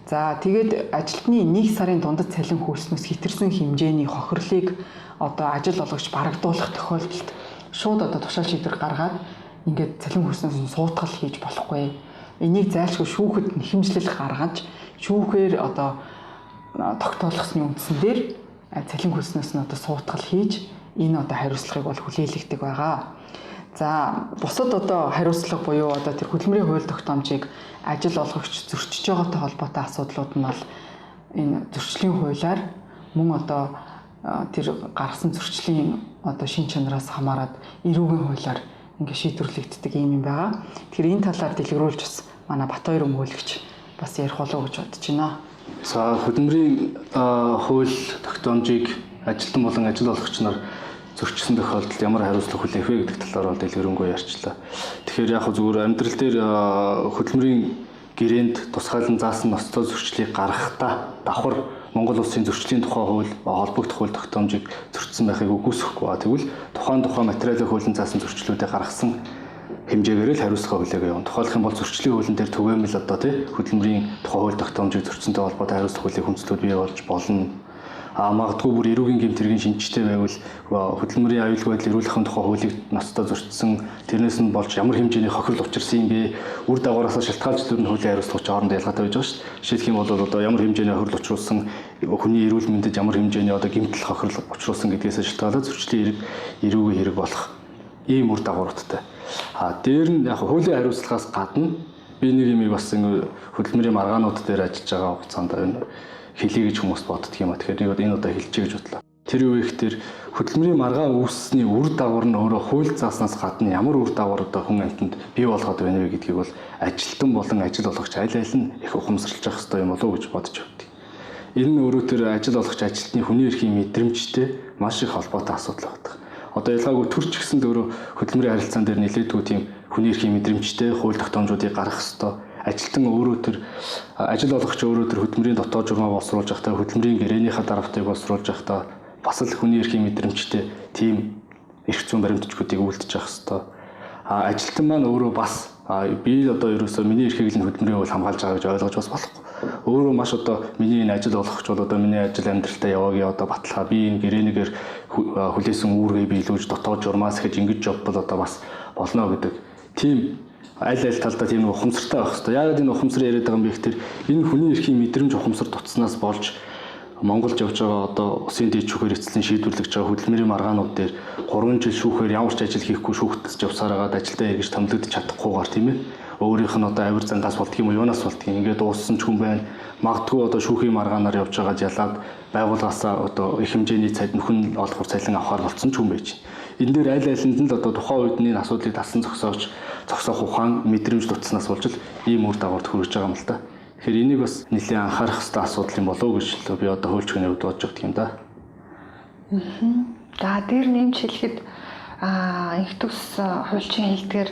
За тэгээд ажилтны 1 сарын дундад цалин хөлснөөс хэтэрсэн хэмжээний хохирлыг одоо ажил олгогч барагдуулах тохиолдолд шууд одоо тушаал шийдвэр гаргаад ингээд цалин хөлснөөс нь суутгал хийж болохгүй. Энийг зайлшгүй шүүхэд нэхэмжлэл гаргаж шүүхээр одоо тогтоолгосны үндсэн дээр цалин хөлснөөс нь одоо суутгал хийж энэ одоо хариуцлагыг бол хүлээлгдэг байгаа. За бусад одоо хариуцлага буюу одоо тэр хөдөлмөрийн хууль тогтоомжийг ажил олгогч зөрчиж байгаатай холбоотой асуудлууд нь бол энэ зөрчлийн хуулиар мөн одоо тэр гаргасан зөрчлийн одоо шин чанараас хамаарат эрүүгийн хуулиар ингээ шийдвэрлэгддэг юм байгаа. Тэгэхээр энэ талаар дэлгэрүүлж бас манай Батбаяр өмгөөлөгч бас ярих болов уу гэж бодож байна. За хөдөлмөрийн хууль тогтоомжийг ажилтан болон ажил олгогч нар зөрчсөн тохиолдолд ямар хариуцлага хүлээх вэ гэдэг талаар бол дэлгэрэнгүй ярьчлаа. Тэгэхээр яг зүгээр амьдрал дээр хөдөлмөрийн гэрээнд тусгайлан заасан ноцтой зөрчлийг гаргахдаа давхар Монгол улсын зөрчлийн тухай хууль, холбогдох хууль тогтоомжийг зөрчсөн байхыг үгүйсэхгүй. Тэгвэл тухайн материалын хуулийн заасан зөрчлүүдийг гаргасан хэмжээгээр л хариуцлага хүлээгээ явна. Тухайлх юм бол зөрчлийн хуулийн дээр түгээмэл одоо тий хөдөлмөрийн тухай хууль тогтоомжийг зөрчсөнтэй холбоотой хариуцлага хүлээх үндслүүд бий болж болно. А магадгүй бүр эрүүгийн гэмт хэргийн шинжтэй байвал хөдөлмөрийн аюулгүй байдал эрүүл ахуйн тухай хуулийг ноцтой зөрчсөн, тэрнээс нь болж ямар хэмжээний хохирол учирсан юм бэ? Үр дагавараас шалтгаалж төрн хуулийн хариуцлага ч хоорондоо ялгаатай байж байгаа шүү дээ. Жишээлх юм бол одоо ямар хэмжээний хохирол учруулсан, хүний эрүүл мэндэд ямар хэмжээний одоо гэмтэл хохирол учруулсан гэдгээс шалтгаалаад зөрчлийн хэрэг эрүүгийн хэрэг болох ийм үр дагавруудтай. А дээр нь яг хуулийн хариуцлагаас гадна би нэг юм бас ингэ хөдөлмөрийн маргаанууд дээр ажиллаж байгаа хугацаанд энэ хэлье гэж хүмүүс боддөг юм а. Тэгэхээр нэг энэ удаа хэлчихье гэж бодлоо. Тэр юу их тэр хөдөлмөрийн маргаан үүссэний үр дагавар нь өөрөө хууль зааснаас гадна ямар үр дагавар одоо хүн амьтанд бий болгоод байна вэ гэдгийг бол ажилтан болон ажил олгогч аль аль нь их ухамсарлаж явах хэрэгтэй юм болов уу гэж бодож явдаг. Энэ нь өөрөө тэр ажил олгогч ажилтны хүний эрхийн мэдрэмжтэй маш их холбоотой асуудал байдаг. Одоо ялгаагүй төр ч гэсэн өөрөө хөдөлмөрийн харилцаан дээр нэлээдгүй тийм хүний эрхийн мэдрэмжтэй хууль тогтоомжуудыг гаргах хэрэгтэй. Ажилтан өөрөө тэр ажил олгогч өөрөө тэр хөдөлмөрийн дотоод журмаа боловсруулж байхдаа хөдөлмөрийн гэрээнийхээ дарамтыг боловсруулж байхдаа бас л хүний эрхийн мэдрэмжтэй тийм эрх зүйн баримтчгуудыг үлдэж явах хэрэгтэй. А ажилтан маань өөрөө бас би одоо ерөөсөө миний эрхийг л хөдөлмөрийн хууль хамгаалж байгаа гэж ойлгож бас болохгүй. Өөрөө маш одоо миний энэ ажил олгогч бол одоо миний ажил амьдралтай яваагийн одоо баталгаа би энэ гэрээнийгээр хүлээсэн үүргээ биелүүлж дотоод журмаас гэж ингэж явбал одоо бас болно гэдэг тийм аль аль талдаа тийм нэг ухамсартай байх хэрэгтэй. Яагаад энэ ухамсар яриад байгаа юм бэ гэхээр энэ хүний эрхийн мэдрэмж ухамсар дутснаас болж Монголд явж байгаа одоо усын дээд шүүхээр эцэслэн шийдвэрлэж байгаа хөдөлмөрийн маргаанууд дээр 3 жил шүүхээр ямар ч ажил хийхгүй шүүхтэж явсаар хагаад ажилдаа эргэж томилогдож чадахгүйгээр тийм ээ. Өөрийнх нь одоо авир зангаас болдго юм уу юунаас болдго юм ингээд дууссан ч хүн байна. Магадгүй одоо шүүхийн маргаанаар явж байгаад ялаад байгууллагаасаа одоо их хэмжээний цайд нөхөн олохор цалин авахар болцсон ч хүн байж. Энэ дээр аль алинд нь л одоо тухайн үед нь асуудлыг тасан зогсоож зогсоох ухаан мэдрэмж дутснаас болж л ийм үр дагаварт хүрэж байгаа юм л та. Тэгэхээр энийг бас нэлээд анхаарах хэрэгтэй асуудал юм болов уу гэж би одоо хуульч хүний хувьд бодож байгаа юм да. За дээр нэмж хэлэхэд инх тус хуульчин хэлдгээр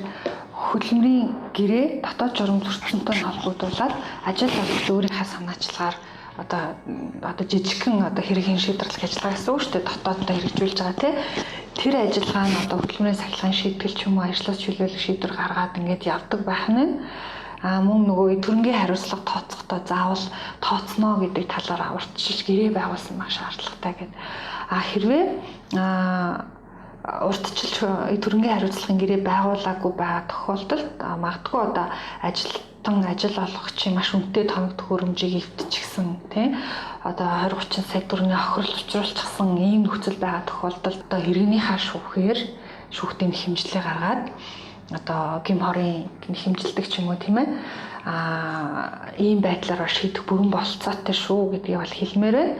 хөдөлмөрийн гэрээ дотоод журам зөрчилтөй холбогдуулаад ажил олгогч өөрийнхөө санаачлагаар одоо жижигхэн одоо хэргийн шийдвэрлэх ажиллагаа гэсэн үг шүү дээ. Дотооддоо хэрэгжүүлж байгаа тий. Тэр ажиллагаа нь одоо хөдөлмөрийн сахилгын шийтгэл ч юм уу ажлаас чөлөөлөх шийдвэр гаргаад ингээд явдаг байх нь. А мөн нөгөө төрөнгийн хариуцлага тооцохдоо заавал тооцно гэдэг талаар урьдчилж гэрээ байгуулсан байх шаардлагатай гэдэг. А хэрвээ Урьдчилж төрөнгийн хариуцлагын гэрээ байгуулаагүй байгаа тохиолдолд магадгүй одоо ажилтан ажил олгогчийн маш үнэтэй тоног төхөөрөмжийг эвдчихсэн, тий, одоо 20 30 сая төгрөгийн хохирол учруулчихсан ийм нөхцөл байгаа тохиолдолд одоо иргэнийхаа шүүхээр шүүхтийн хэмжлээ гаргаад одоо гим хорын хэмжилдэг ч юм уу, тийм ээ, ийм байдлаар шийдэх бүрэн бололцоотой шүү гэдгийг бол хэлмээр байна.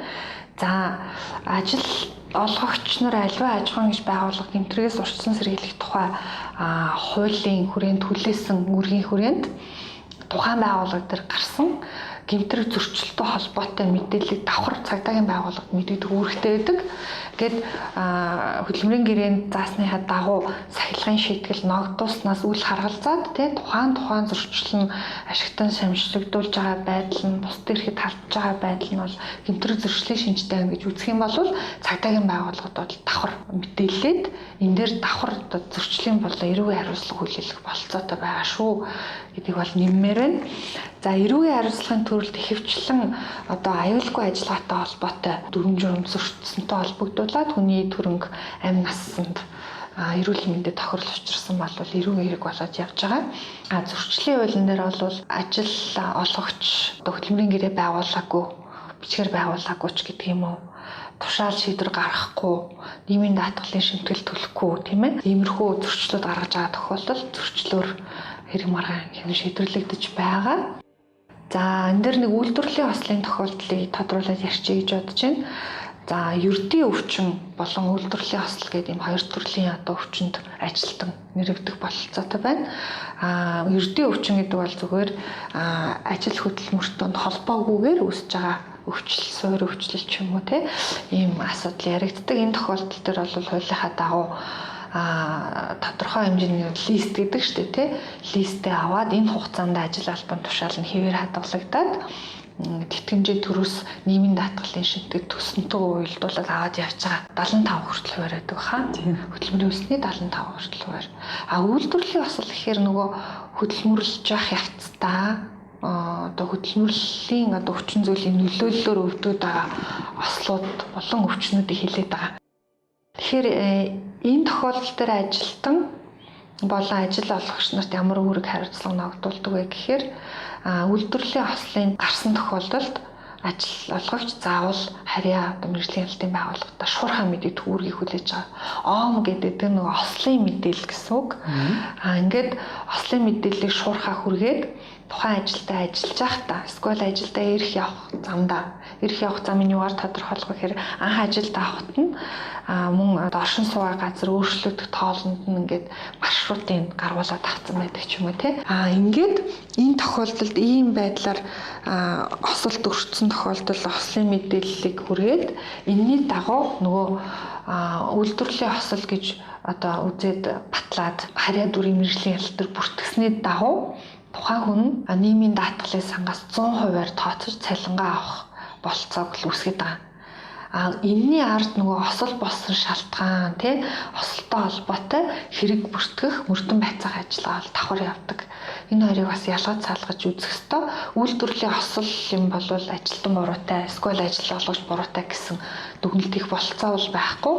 За, ажил олгогч нар альва аж ахуйн гэж байгууллага гэмтрэгээс урьдчилан сэргийлэх тухай хуулийн хүрээнд хүлээсэн үүргийн хүрээнд тухайн байгууллага дээр гарсан гэмтрэг зөрчилтэй холбоотой мэдээллийг давхар цагдаагийн байгууллагад мэдэгдэх үүрэгтэй байдаг. Ингээд хөдөлмөрийн гэрээнд заасныхаа дагуу сахилгын шийтгэл ногдуулснаас үл харгалзаад, тий, тухайн тухайн зөрчил нь ашигтан шамжлагдуулж байгаа байдал нь бусд эрхэд халдж байгаа байдал нь бол гэмтрэг зөрчлийн шинжтэй байна гэж үзэх юм бол цагдаагийн байгууллагад бол давхар мэдээлээд энэ дээр давхар одоо зөрчлийн болоо эрүүгийн хариуцлага хүлээлгэх бололцоотой байгаа шүү гэдгийг бол нэммээр байна. За, эрүүгийн хариуцлагын төрөлд ихэвчлэн одоо аюулгүй ажиллагаатай холбоотой дүрэм журам зөрчсөнтэй холбогдуулаад хүний төрөнг амь нассанд, эрүүл мэндэд тохирол учирсан бол эрүүг хэрэг болоод явж байгаа. А зөрчлийн хуулийн дээр бол ажил олгогч одоо хөдөлмөрийн гэрээ байгуулаагүй, бичгээр байгуулаагүй ч гэдэг юм уу, тушаал шийдвэр гаргахгүй, нийгмийн даатгалын шимтгэл төлөхгүй, тийм ээ. Иймэрхүү зөрчлүүд гаргаж байгаа тохиолдолд зөрчлөөр хэрэг маргаан хянан шийдвэрлэгдэж байгаа. За, энэ дээр нэг үйлдвэрлэлийн ослын тохиолдлыг тодруулаад ярьчих гэж бодож байна. За, ердийн өвчин болон үйлдвэрлэлийн осол гэдэг ийм хоёр төрлийн одоо өвчнөд ажилтан нэрвдэх бололцоотой байна. Ердийн өвчин гэдэг бол зүгээр ажил хөдөлмөртөнд холбоогүйгээр үүсэж байгаа өвчлөл, суур өвчлөл ч юм уу, те, ийм асуудал яригддаг. Энэ тохиолдол дээр бол хуулийнхаа дагуу тодорхой хэмжээний лист гэдэг шүү дээ, тий. Листээ аваад энэ хугацаанд ажил албан тушаал нь хэвээр хадгалагдаад тэтгэмжийн төрөөс нийгмийн даатгалын шинтгэл төснөтөө уялдуулаад аваад явж байгаа 75 хүртэл хуваар байдаг хаа. Хөдөлмөрийн өсний 75 хүртэл хуваар. А үйлдвэрлэлийн осол гэхээр нөгөө хөдөлмөрлөж явах явцдаа одоо хөдөлмөрлөлийн одоо хүчин зүйлийн нөлөөллөөр өвдөд байгаа ослууд болон өвчнүүдийг хилээд байгаа. Тэгэхээр энэ тохиолдол дээр ажилтан болон ажил олгогч нарт ямар үүрэг хариуцлага ногдуулдаг вэ гэхээр үйлдвэрлэлийн ослын гарсан тохиолдолд ажил олгогч заавал харьяа одоо мэргэжлийн хяналтын байгууллагатаа шуурхай мэдээ үүргийг хүлээж байгаа. ООМ гэдэг нь нөгөө ослын мэдээлэл гэсэн үг. Ингээд ослын мэдээллийг шуурхай хүргээд тухайн ажилдаа ажиллаж байхдаа эсвэл ажилдаа ирэх явах замдаа, ирэх явах замын юугаар тодорхойлох вэ гэхээр анх ажилд авахт нь мөн оршин суугаа газар өөрчлөгдөх тоолонд нь ингээд маршрутыг гаргуулад авсан байдаг ч юм уу, те. Ингээд энэ тохиолдолд ийм байдлаар осолд өртсөн тохиолдолд ослын мэдээллийг хүргээд энэний дагуу нөгөө үйлдвэрлэлийн осол гэж одоо үзээд батлаад харьяа дүрийн мэргэжлийн хяналт төр бүртгэсний дагуу тухайн хүн нийгмийн даатгалын сангаас 100%-аар тооцож цалингаа авах бололцоог л үүсгээд байгаа. Энэний ард нөгөө осол болсон шалтгаан, тий, осолтой холбоотой хэрэг бүртгэх мөрдөн байцаах ажиллагаа бол давхар явдаг. Энэ хоёрыг бас ялгаж салгаж үзэх ёстой. Үйлдвэрлэлийн осол юм бол ажилтан буруутай, эсвэл ажил олгогч буруутай гэсэн дүгнэлт хийх бололцоо бол байхгүй.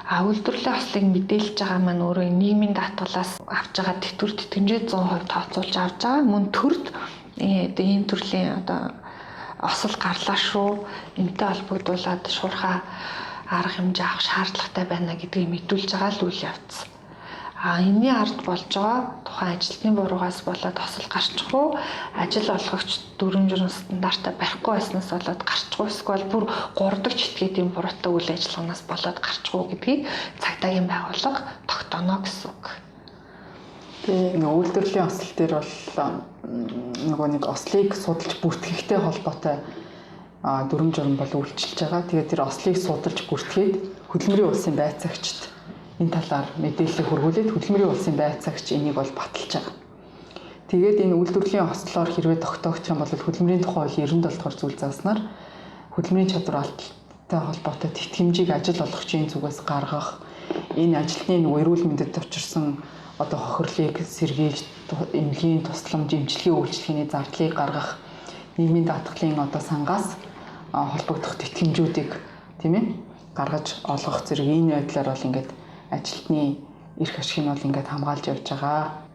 Үйлдвэрлэлийн ослыг мэдээлж байгаа маань өөрөө нийгмийн даатгалаас авч байгаа тэтгэвэр тэтгэмжээ 100% тооцоолж авч байгаа. Мөн төрд одоо ийм төрлийн одоо осол гарлаа шүү. Энтэй холбогдуулаад шуурхай арга хэмжээ авах шаардлагатай байна гэдгийг мэдүүлж байгаа л үйл явц. Энэний ард болж байгаа тухайн ажилтны буруугаас болоод осол гарчих уу, ажил олгогч дүрэм журам стандартаа барихгүй байснаас болоод гарчих уу, эсвэл бүр 3 дахь читгээдийн буруутай үйл ажиллагаанаас болоод гарчих уу гэдгийг цагдаагийн байгууллага тогтооно гэсэн үг. Тэгээ нөгөө үйлдвэрлэлийн осол дээр бол нөгөө нэг ослыг судалж бүртгэхтэй холбоотой дүрэм журам бол үйлчилж байгаа. Тэгээд тэр ослыг судалж бүртгээд хөдөлмөрийн улсын байцаагчид энэ талаар мэдээлэл хүргүүлээд хөдөлмөрийн улсын байцаагч энийг бол баталж байгаа. Тэгээд энэ үйлдвэрлэлийн ослоор хэрвээ тогтоогдох юм бол хөдөлмөрийн тухай хуулийн 97 дугаар зүйл зааснаар хөдөлмөрийн чадвар алдaltaй холбоотой тэтгэмжийг ажил олгогчийн зүгээс гаргах, энэ ажилтны нөгөө эрүүл мэндэд учирсан одоо хохирлыг сэргийлж эмнэлгийн тусламж, эмчилгээ үйлчилгээний зардлыг гаргах, нийгмийн даатгалын одоо сангаас холбогдох тэтгэмжүүдийг, тийм ээ, гаргаж олгох зэрэг энэ байдлаар бол ингээд ажилтны эрх ашиг нь бол ингээд хамгаалж явж байгаа.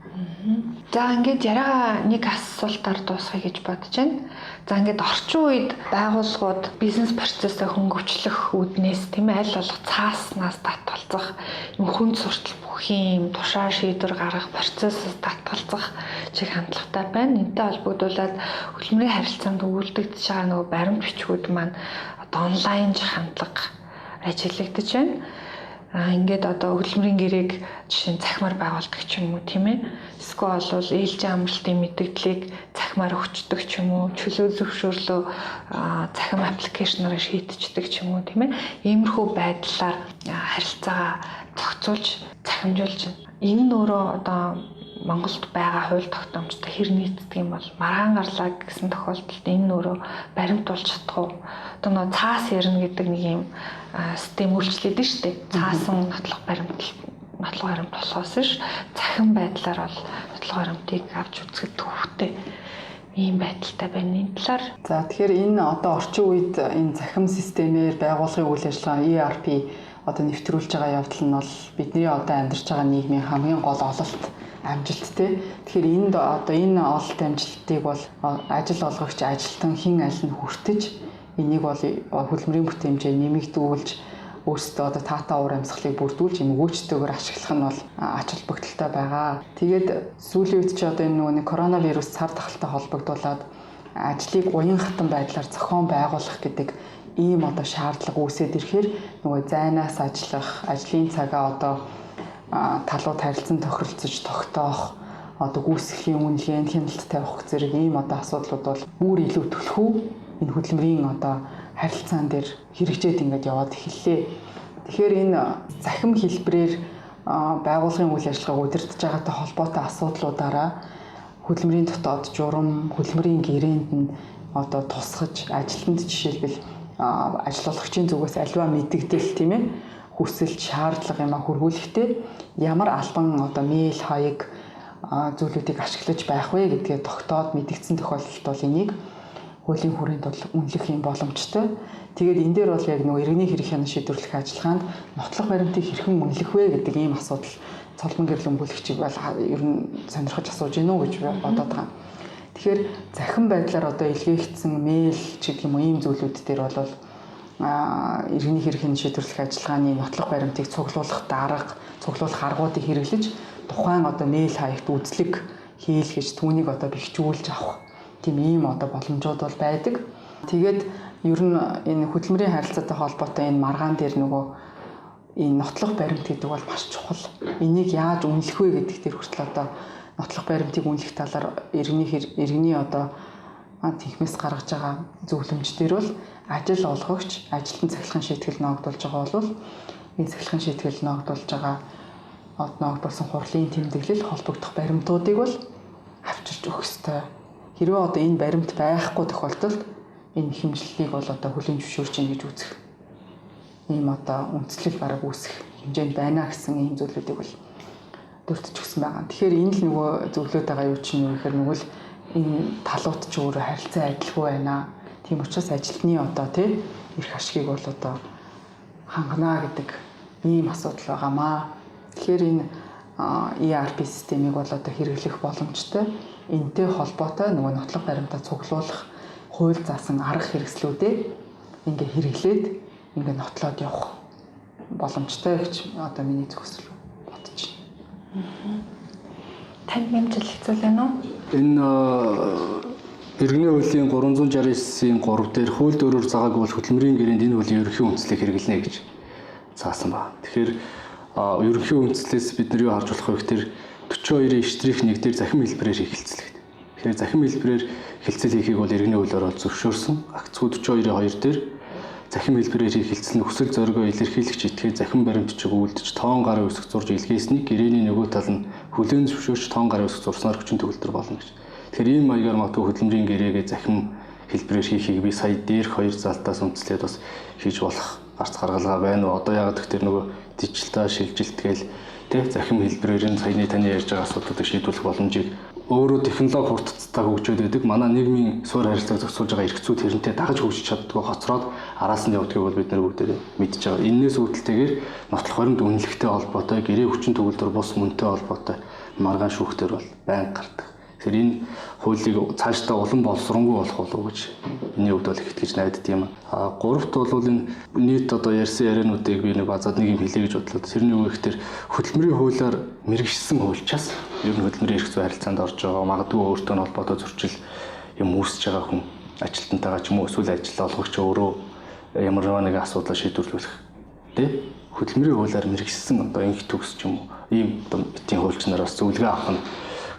За ингээд яриагаа нэг асуултаар дуусгая гэж бодож байна. За ингээд орчин үед байгууллагууд бизнес процессыг хөнгөвчлөх үүднээс тийм аль болох цааснаас татгалзах, юм хүнд суртал бүхий юм тушаа шийдвэр гаргах процессээс татгалзах чиг хандлагатай байна. Энтэй холбогдуулаад хөдөлмөрийн харилцаанд өгүүлдэгдэж байгаа нөгөө баримт бичгүүд маань одоо онлайн хандлага ажиглагдаж байна. Ингээд одоо хөдөлмөрийн гэрээг жишээ нь цахимаар байгуулдаг ч юм уу тийм ээ. Эсвэл бол ээлжийн амралтын мэдээллийг цахимаар өгчдөг ч юм уу, чөлөө зөвшөөрлөө цахим аппликейшнаар шийдчихдэг ч юм уу тийм ээ. Иймэрхүү байдлаар харилцаагаа зохицуулж цахимжуулж байна. Энэ нь өөрөө одоо Монголд байгаа хууль тогтоомжтой хэр нийцдэг юм бол маргаан гарлаа гэсэн тохиолдолд энэ нь өөрөө баримт болж чадах уу? Одоо нөгөө цаас ярина гэдэг нэг юм систем үйлчлээд нь шүү дээ. Цаасан нотлох баримт болохоос ш цахим байдлаар бол нотлох баримтыг авч үзэхэд төвхтэй ийм байдалтай байна. Энэ талаар. За тэгэхээр энэ одоо орчин үед энэ цахим системээр байгууллагын үйл ажиллагаа ERP одоо нэвтрүүлж байгаа явдал нь бол бидний одоо амьдарч байгаа нийгмийн хамгийн гол ололт амжилт те. Тэгэхээр энд одоо энэ ололт амжилтыг бол ажил олгогч ажилтан хэн аль нь хүртэж энийг бол хөдөлмөрийн бүтээмжээ нэмэгдүүлж өөрсдөө одоо таатай уур амьсгалыг бүрдүүлж эмгүүчтэйгээр ашиглах нь бол ач холбогдолтой байгаа. Тэгээд сүүлийн үед чи одоо энэ нөгөө нэг коронавирус цар тахалтай холбогдуулаад ажлыг уян хатан байдлаар зохион байгуулах гэдэг ийм одоо шаардлага үүсээд ирэхээр нөгөө зайнаас ажиллах, ажлын цагаа одоо талууд харилцан тохиролцож тогтоох, одоо гүйцэтгэхийн үнэлгээнд хяналт тавих зэрэг ийм одоо асуудлууд бол бүр илүү түлхүү энэ хөдөлмөрийн одоо харилцаан дээр хэрэгжээд ингээд яваад эхэллээ. Тэгэхээр энэ захим хэлбэрээр байгууллагын үйл ажиллагааг удирдах байгаатай холбоотой асуудлуудаараа хөдөлмөрийн дотоод журам, хөдөлмөрийн гэрээнд нь одоо тусгаж ажилтнанд жишээлбэл ажил олгогчийн зүгээс аливаа мэдэгдэл тийм ээ хүсэл шаардлага юмаа хөрвүүлэхдээ ямар албан одоо мэйл хаяг зүйлүүдийг ашиглаж байх вэ гэдгээ тогтоод мэдэгдсэн тохиолдолд бол энийг хуулийн хүрээнд бол үнэлэх юм боломжтой. Тэгээд энэ дээр бол яг нөгөө иргэний хэрэг хянан шийдвэрлэх ажиллагаанд нотлох баримтыг хэрхэн үнэлэх вэ гэдэг ийм асуудал цолмон гэрэл өмгөөлөгчийг бол ер нь сонирхож асууж гинүү гэж бодоод байгаа. Тэгэхээр захин байдлаар одоо илгээгдсэн мэйл ч гэх юм уу ийм зүйлүүд дээр бол иргэний хэрэг хянан шийдвэрлэх ажиллагааны нотлох баримтыг цуглуулах дарга, цуглуулах аргуудыг хэрэглэж тухайн одоо мэйл хаягт үзлэг хийлгэж түүнийг одоо бэхжүүлж авах тийм ийм одоо боломжууд бол байдаг. Тэгээд ер нь энэ хөдөлмөрийн харилцаатай холбоотой энэ маргаан дээр нөгөө энэ нотлох баримт гэдэг бол маш чухал. Энийг яаж үнэлэх вэ гэдэг дээр хүртэл одоо нотлох баримтыг үнэлэх талаар иргэний одоо тэнхмээс гаргаж байгаа зөвлөмж дээр бол ажил олгогч ажилтан цахилгаан шийтгэл ноогдуулж байгаа бол энэ цахилгаан шийтгэл ноогдуулж байгаа ноогдуулсан хурлын тэмдэглэл холбогдох баримтуудыг бол авчирч өгөх ёстой. Хэрвээ одоо энэ баримт байхгүй тохиолдолд энэ хэмжлэлийг бол одоо хүлээн зөвшөөрч ийн гэж үзэх ийм одоо үндслэл бараг үүсэх хэмжээнд байна гэсэн ийм зүйлүүдийг бол дурдж өгсөн байгаа. Тэгэхээр энэ л нөгөө зөвлөд байгаа юу чинь юу гэхээр нөгөө л энэ талууд ч өөрөө харилцаа адилгүй байна. Тийм учраас ажилтны одоо тий эрх ашигыг бол одоо хангана гэдэг ийм асуудал байгаамаа. Тэгэхээр энэ ERP системийг бол одоо хэрэглэх боломжтой. Энтэй холбоотой нөгөө нотлох баримтаа цуглуулах хууль заасан арга хэрэгслүүдээ ингээ хэрэглээд ингээ нотлоод явах боломжтой гэж одоо миний зүгээс бодож байна. Танд нэмж хэлэх зүйл байна уу? Энэ иргэний хуулийн 369-ийн 3 дээр хууль өөрөөр заагаагүй бол хөдөлмөрийн гэрээнд энэ хуулийн ерөнхий үндслийг хэрэглэнэ гэж заасан байна. Тэгэхээр ерөнхий үндслээс бид нар юу харж болох вэ гэхээр 42-ийн штрих 1 дээр захим хэлбэрээр хэлцэл гэдэг. Тэгэхээр захим хэлбэрээр хэлцэл хийхийг бол иргэний хуулиар бол зөвшөөрсөн. Акцгүй 42-ийн 2 дээр захим хэлбэрээр хийх хэлцэл нь хүсэл зоригоо илэрхийлэгч этгээд захим баримт бичиг үйлдэж тоон гарын үсэг зурж илгээснийг гэрээний нөгөө тал нь хүлээн зөвшөөрч тоон гарын үсэг зурснаар хүчин төгөлдөр болно гэж. Тэгэхээр ийм маягаар магадгүй хөдөлмөрийн гэрээгээ захим хэлбэрээр хийхийг би сая дээрх хоёр залтаас үндэслээд бас хийж болох гарц гаргалгаа байна уу? Одоо яагаад гэхээр нөгөө дижитал шилжилт гээл тэ захим хэлбэрээр нь саяны таны ярьж байгаа асуудлуудыг шийдвэрлэх боломжийг Өөрөө технологи хурдцтай хөгжөөд байдаг. Манай нийгмийн суурь харилцааг зохицуулж байгаа эрх зүй тэрнтэй дагаж хөгжиж чаддгүй хоцроод араас нь явдгийг бол бид нар бүгдээрээ мэдж байгаа. Эннээс үүдэлтэйгээр нотлох баримт үнэлэхтэй холбоотой, гэрээ хүчин төгөлдөр бус мөнтэй холбоотой маргаан шүүхтэр бол байнга гардаг. Тэгэхээр энэ хуулийг цаашдаа улам боловсронгуй болох болов уу гэж миний хувьд бол их итгэж найддаг юм. А гуравт бол энэ нийт одоо ярьсан яриануудыг би нэг базаад нэг юм хэлье гэж бодлоо. Тэрний юу гэхээр хөдөлмөрийн хуулиар мэрэгшсэн хуульчаас ер нь хөдөлмөрийн эрх зүйн харилцаанд орж байгаа, магадгүй өөртөө нь холбоотой зөрчил юм үүсэж байгаа хүн ажилтнтайгаа ч юм уу эсвэл ажил олгогч өөрөө ямар нэгэн асуудлаа шийдвэрлэх, тэ, хөдөлмөрийн хуулиар мэрэгшсэн одоо инх төгс ч юм уу ийм одоо битийн хуульч нараас зөвлөгөө авах нь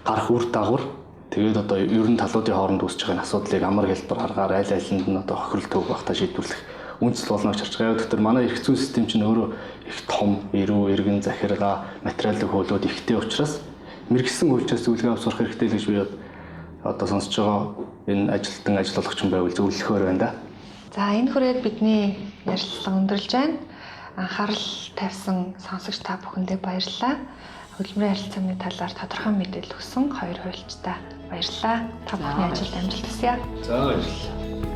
гарах үр дагавар, тэгээд одоо ер нь талуудын хооронд үүсэж байгаа асуудлыг амар хэлбэр аргаар аль алинд нь одоо хохирол төв багтаа шийдвэрлэх үндэслэл болно гэж харж байгаа. Тэгэхээр манай эрх зүйн систем чинь өөрөө их том, эрүү, эргэн захиргаа, материалын хуулиуд ихтэй учраас мэрэгсэн хуульчаас зөвлөгөө авах сурах хэрэгтэй л гэж би одоо сонсож байгаа энэ ажилтан, ажил олгогч байвал зөвлөхөөр байна да. За, энэ хүрээд бидний ярилцлага өндөрлж байна. Анхаарал тавьсан сонсогч та бүхэндээ баярлалаа. Хөдөлмөрийн харилцааны талаар тодорхой мэдээлэл өгсөн хоёр хуульчдаа баярлалаа. Та бүхний ажилд амжилт хүсье. За, баярлалаа.